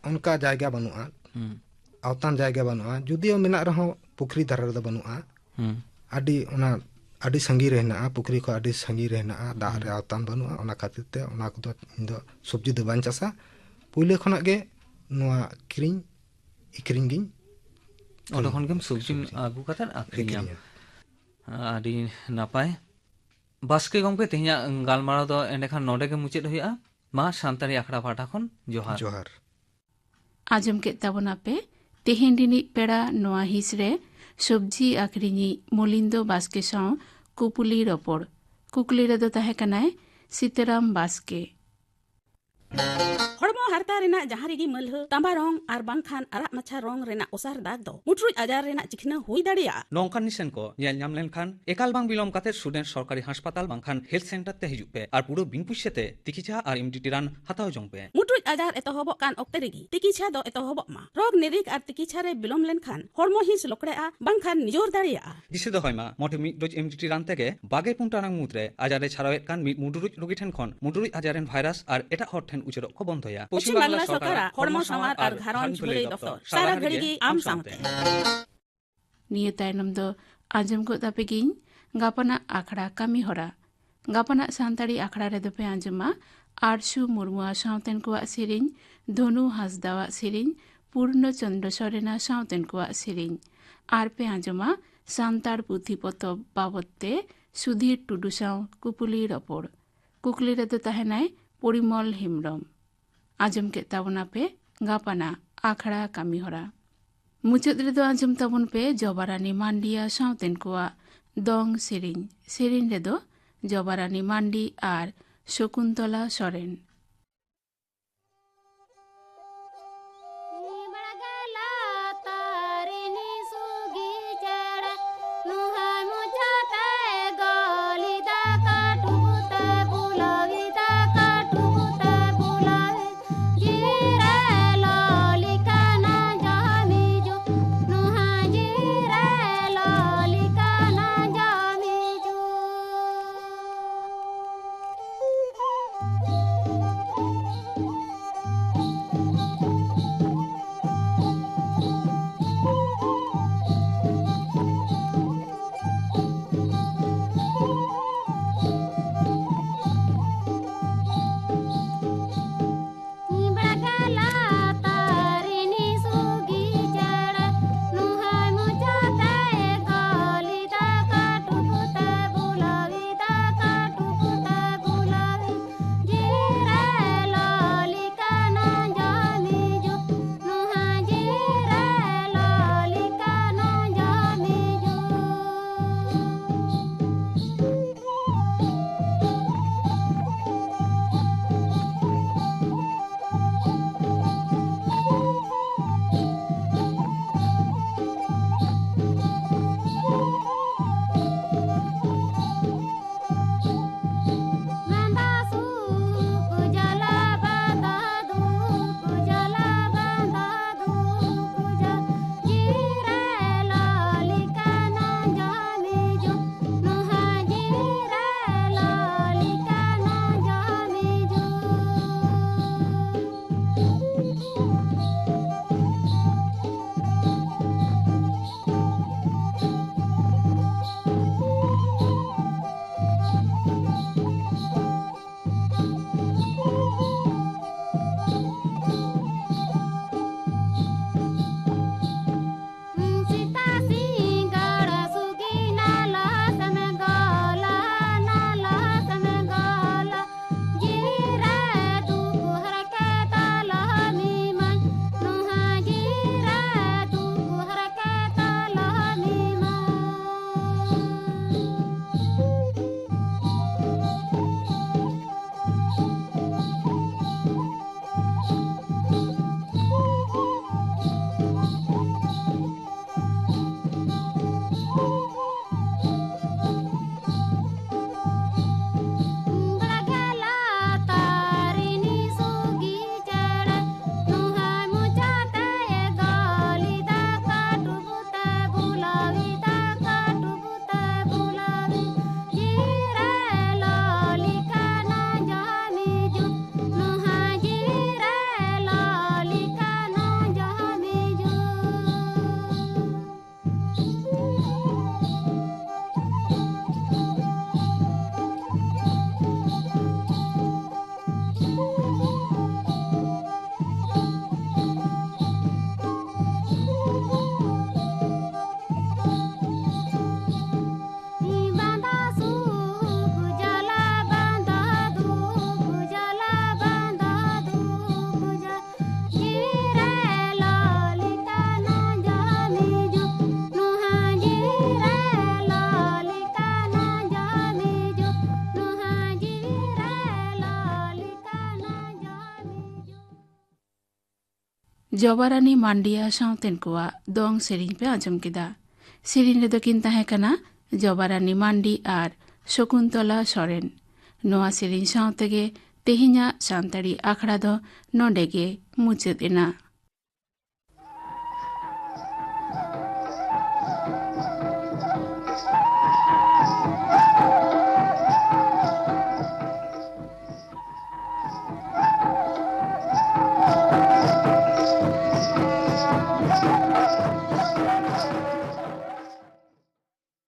ᱚᱱᱠᱟ ᱡᱟᱭᱜᱟ ᱵᱟᱹᱱᱩᱜᱼᱟ᱾ ᱦᱩᱸ᱾ ᱟᱣᱛᱟᱱ ᱡᱟᱭᱜᱟ ᱵᱟᱹᱱᱩᱜᱼᱟ᱾ ᱡᱩᱫᱤᱭᱳ ᱢᱮᱱᱟᱜ ᱨᱮᱦᱚᱸ ᱯᱩᱠᱷᱨᱤ ᱫᱷᱟᱨᱮ ᱨᱮᱫᱚ ᱵᱟᱹᱱᱩᱜᱼᱟ᱾ ᱦᱩᱸ᱾ ᱟᱹᱰᱤ, ᱚᱱᱟ ᱟᱹᱰᱤ ᱥᱟᱺᱜᱤᱧ ᱨᱮ ᱦᱮᱱᱟᱜᱼᱟ, ᱯᱩᱠᱷᱨᱤ ᱠᱷᱚᱱ ᱟᱹᱰᱤ ᱥᱟᱺᱜᱤᱧ ᱨᱮ ᱦᱮᱱᱟᱜᱼᱟ, ᱫᱟᱜ ᱦᱩᱸ᱾ ᱨᱮ ᱟᱣᱛᱟᱱ ᱵᱟᱹᱱᱩᱜᱼᱟ᱾ ᱚᱱᱟ ᱠᱷᱟᱹᱛᱤᱨ ᱛᱮ ᱚᱱᱟ ᱠᱚᱫᱚ ᱤᱧ ᱫᱚ ᱥᱚᱵᱽᱡᱤ ᱫᱚ ᱵᱟᱹᱧ ᱪᱟᱥᱟ᱾ ᱯᱩᱭᱞᱟᱹ ᱠᱷᱚᱱᱟᱜ ᱜᱮ ᱱᱚᱣᱟ ᱠᱤᱨᱤᱧ ᱟᱹᱠᱷᱨᱤᱧ ᱜᱤᱧ ᱚᱸᱰᱮ ᱠᱷᱚᱱ ᱜᱮᱢ ᱥᱚᱵᱽᱡᱤᱢ ᱥᱚᱵᱽᱡᱤ ᱟᱹᱜᱩ ᱠᱟᱛᱮᱫ ᱟᱹᱠᱷᱨᱤᱧᱟᱢ᱾ ᱟᱹᱠᱷᱨᱤᱧᱟ᱾ ᱟᱹᱰᱤ ᱱᱟᱯᱟᱭ᱾ ᱵᱟᱥᱠᱮ ᱜᱚᱢᱠᱮ, ᱛᱮᱦᱮᱧᱟᱜ ᱜᱟᱞᱢᱟᱨᱟᱣ ᱫᱚ ᱮᱸᱰᱮᱠᱷᱟᱱ ᱱᱚᱰᱮ ᱜᱮ ᱢᱩᱪᱟᱹᱫ ᱦᱩᱭᱩᱜᱼᱟ᱾ ᱢᱟ, ᱥᱟᱱᱛᱟᱲᱤ ᱟᱠᱷᱲᱟ ᱯᱟᱦᱴᱟ ᱠᱷᱚᱱ ᱡᱚᱦᱟᱨ᱾ ᱡᱚᱦᱟᱨ᱾ ᱟᱸᱡᱚᱢ ᱠᱮᱫ ᱛᱟᱵᱚᱱᱟᱯᱮ ᱛᱮᱦᱮᱧ ᱨᱤᱱᱤᱡ ᱯᱮᱲᱟ ᱱᱚᱣᱟ ᱦᱤᱸᱥ ᱨᱮ ᱥᱚᱵᱽᱡᱤ ᱟᱹᱠᱷᱨᱤᱧᱤᱡ ᱢᱚᱞᱤᱱᱫᱚ ᱵᱟᱥᱠᱮ ᱥᱟᱶ ᱠᱩᱯᱩᱞᱤ ᱨᱚᱯᱚᱲ᱾ ᱠᱩᱠᱞᱤ ᱨᱮᱫᱚ ᱛᱟᱦᱮᱸ ᱠᱟᱱᱟᱭ ᱥᱤᱛᱟᱹᱨᱟᱢ ᱵᱟᱥᱠᱮ᱾ ᱦᱚᱲᱢᱚ ᱦᱟᱨᱛᱟ ᱨᱮᱱᱟᱜ ᱡᱟᱦᱟᱸ ᱨᱮᱜᱮ ᱢᱟᱹᱞᱦᱟᱹ, ᱛᱟᱸᱵᱟ ᱨᱚᱝ ᱟᱨ ᱵᱟᱝᱠᱷᱟᱱ ᱟᱨᱟᱜ ᱢᱟᱪᱷᱟ ᱨᱚᱝ ᱨᱮᱱᱟᱜ ᱚᱥᱟᱨ ᱫᱟᱜᱽ ᱫᱚ ᱢᱩᱴᱨᱩᱡ ᱟᱡᱟᱨ ᱨᱮᱱᱟᱜ ᱪᱤᱠᱷᱱᱟᱹ ᱦᱩᱭ ᱫᱟᱲᱮᱭᱟᱜᱼᱟ᱾ ᱱᱚᱝᱠᱟᱱ ᱱᱤᱥᱟᱹᱱ ᱠᱚ ᱧᱮᱞ ᱧᱟᱢ ᱞᱮᱱᱠᱷᱟᱱ ᱮᱠᱟᱞ ᱵᱟᱝ ᱵᱤᱞᱚᱢ ᱠᱟᱛᱮ ᱥᱩᱰᱮᱱ ᱥᱚᱨᱠᱟᱨᱤ ᱦᱟᱥᱯᱟᱛᱟᱞ ᱵᱟᱝᱠᱷᱟᱱ ᱦᱮᱞᱛᱷ ᱥᱮᱱᱴᱟᱨ ᱛᱮ ᱦᱤᱡᱩᱜ ᱯᱮ ᱟᱨ ᱯᱩᱨᱟᱹ ᱵᱤᱱ ᱯᱩᱭᱥᱟᱹ ᱛᱮ ᱛᱤᱠᱤᱪᱷᱟ ᱟᱨ ᱮᱢ ᱰᱤ ᱴᱤ ᱨᱟᱱ ᱦᱟᱛᱟᱣ ᱡᱚᱝ ᱯᱮ᱾ ᱢᱩᱴᱨᱩᱡ ᱟᱡᱟᱨ ᱮᱛᱚᱦᱚᱵᱚᱜ ᱠᱟᱱ ᱚᱠᱛᱮ ᱨᱮᱜᱮ ᱛᱤᱠᱤᱪᱷᱟ ᱫᱚ ᱮᱛᱚᱦᱚᱵᱚᱜ ᱢᱟ᱾ ᱨᱳᱜᱽ ᱱᱤᱨᱤᱠ ᱟᱨ ᱛᱤᱠᱤᱪᱷᱟ ᱨᱮ ᱵᱤᱞᱚᱢ ᱞᱮᱱᱠᱷᱟᱱ ᱦᱚᱲᱢᱚ ᱦᱤᱸᱥ ᱞᱚᱠᱲᱮᱜᱼᱟ ᱵᱟᱝᱠᱷᱟᱱ ᱱᱤᱡᱚᱨ ᱫᱟᱲᱮᱭᱟᱜᱼᱟ᱾ ᱫᱤᱥᱟᱹ ᱫᱚᱦᱚᱭ ᱢᱟ, ᱢᱚᱴᱷᱮ ᱢᱤᱫ ᱰᱳᱡᱽ ᱮᱢ ᱰᱤ ᱴᱤ ᱨᱟᱱ ᱛᱮᱜᱮ ᱵᱟᱜᱮ ᱯᱩᱱ ᱴᱟᱲᱟᱝ ᱢᱩᱫᱽᱨᱮ ᱟᱡᱟᱨ ᱮ ᱪᱷᱟᱨᱟᱣᱮᱫ ᱠᱟᱱ ᱢᱤᱫ ᱢᱩᱰᱨᱩᱡ ᱨᱳᱜᱤ ᱴᱷᱮᱱ ᱠᱷᱚᱱ ᱢᱩᱰᱨᱩᱡ ᱟᱡᱟᱨ ᱨᱮᱱ ᱵᱷᱟᱭᱨᱟᱥ ᱟᱨ ᱮᱴᱟᱜ ᱦᱚᱲ ᱴᱷᱮᱱ ᱩᱪᱟᱹᱲᱚᱜ ᱠᱚ ᱵᱚᱱᱫᱚᱭᱟ᱾ ᱯᱚᱪᱷᱤᱢ ᱵᱟᱝᱞᱟ ᱥᱚᱨᱠᱟᱨᱟᱜ ᱦᱚᱲᱢᱚ ᱥᱟᱶᱟᱨ ᱟᱨ ᱜᱷᱟᱨᱚᱸᱡᱽ ᱵᱷᱟᱹᱞᱟᱹᱭ ᱫᱚᱯᱛᱚᱨ ᱥᱟᱨᱟ ᱜᱷᱟᱹᱲᱤ ᱜᱮ ᱟᱢ ᱥᱟᱶᱛᱮ᱾ ᱱᱤᱭᱟᱹ ᱛᱟᱭᱱᱚᱢ ᱫᱚ ᱟᱸᱡᱚᱢ ᱜᱚᱫ ᱟᱯᱮ ᱜᱤᱧ ᱜᱟᱯᱟᱱᱟᱜ ᱟᱠᱷᱲᱟ ᱠᱟᱹᱢᱤ ᱦᱚᱨᱟ᱾ ᱜᱟᱯᱟᱱᱟᱜ ᱥᱟᱱᱛᱟᱲᱤ ᱟᱠᱷᱲᱟ ᱨᱮᱫᱚ ᱯᱮ ᱟᱸᱡᱚᱢᱟ ᱟᱨᱥᱩ ᱢᱩᱨᱢᱩᱣᱟᱜ ᱥᱟᱶᱛᱮᱱ ᱠᱚᱣᱟᱜ ᱥᱮᱨᱮᱧ, ᱫᱷᱚᱱᱩ ᱦᱟᱸᱥᱫᱟᱣᱟᱜ ᱥᱮᱨᱮᱧ, ᱯᱩᱨᱱᱚ ᱪᱚᱱᱫᱨᱚ ᱥᱚᱨᱮᱱᱟᱜ ᱥᱟᱶᱛᱮᱱ ᱠᱚᱣᱟᱜ ᱥᱮᱨᱮᱧ᱾ ᱟᱨ ᱯᱮ ᱟᱸᱡᱚᱢᱟ ᱥᱟᱱᱛᱟᱲ ᱯᱩᱛᱷᱤ ᱯᱚᱛᱚᱵ ᱵᱟᱵᱚᱫ ᱛᱮ ᱥᱩᱫᱷᱤᱨ ᱴᱩᱰᱩ ᱥᱟᱶ ᱠᱩᱯᱩᱞᱤ ᱨᱚᱯᱚᱲ᱾ ᱠᱩᱠᱞᱤ ᱨᱮᱫᱚ ᱛᱟᱦᱮᱱᱟᱭ ᱯᱚᱨᱤᱢᱚᱞ ᱦᱮᱢᱵᱽᱨᱚᱢ᱾ ᱟᱸᱡᱚᱢ ᱠᱮᱫ ᱛᱟᱵᱚᱱᱟᱯᱮ ᱜᱟᱯᱟᱱᱟᱜ ᱟᱠᱷᱲᱟ ᱠᱟᱹᱢᱤ ᱦᱚᱨᱟ᱾ ᱢᱩᱪᱟᱹᱫ ᱨᱮᱫᱚ ᱟᱸᱡᱚᱢ ᱛᱟᱵᱚᱱ ᱯᱮ ᱡᱚᱵᱟᱨᱟᱱᱤ ᱢᱟᱱᱰᱤᱭᱟ ᱥᱟᱶᱛᱮᱱ ᱠᱚᱣᱟᱜ ᱫᱚᱝ ᱥᱮᱨᱮᱧ᱾ ᱥᱮᱨᱮᱧ ᱨᱮᱫᱚ ᱡᱚᱵᱟᱨᱟᱱᱤ ᱢᱟᱱᱰᱤ ᱟᱨ ᱥᱚᱠᱩᱱᱛᱚᱞᱟ ᱥᱚᱨᱮᱱ᱾ ᱡᱚᱵᱟᱨᱟᱱᱤ ᱢᱟᱱᱰᱤᱭᱟ ᱥᱟᱶᱛᱮᱱ ᱠᱚᱣᱟᱜ ᱫᱚᱝ ᱥᱮᱨᱮᱧ ᱯᱮ ᱟᱸᱡᱚᱢ ᱠᱮᱫᱟ᱾ ᱥᱮᱨᱮᱧ ᱨᱮᱫᱚ ᱠᱤᱱ ᱛᱟᱦᱮᱸ ᱠᱟᱱᱟ ᱡᱚᱵᱟᱨᱟᱱᱤ ᱢᱟᱱᱰᱤ ᱟᱨ ᱥᱚᱠᱩᱱᱛᱚᱞᱟ ᱥᱚᱨᱮᱱ᱾ ᱱᱚᱣᱟ ᱥᱮᱨᱮᱧ ᱥᱟᱶ ᱛᱮᱜᱮ ᱛᱮᱦᱮᱧᱟᱜ ᱥᱟᱱᱛᱟᱲᱤ ᱟᱠᱷᱲᱟ ᱫᱚ ᱱᱚᱰᱮ ᱜᱮ ᱢᱩᱪᱟᱹᱫ ᱮᱱᱟ᱾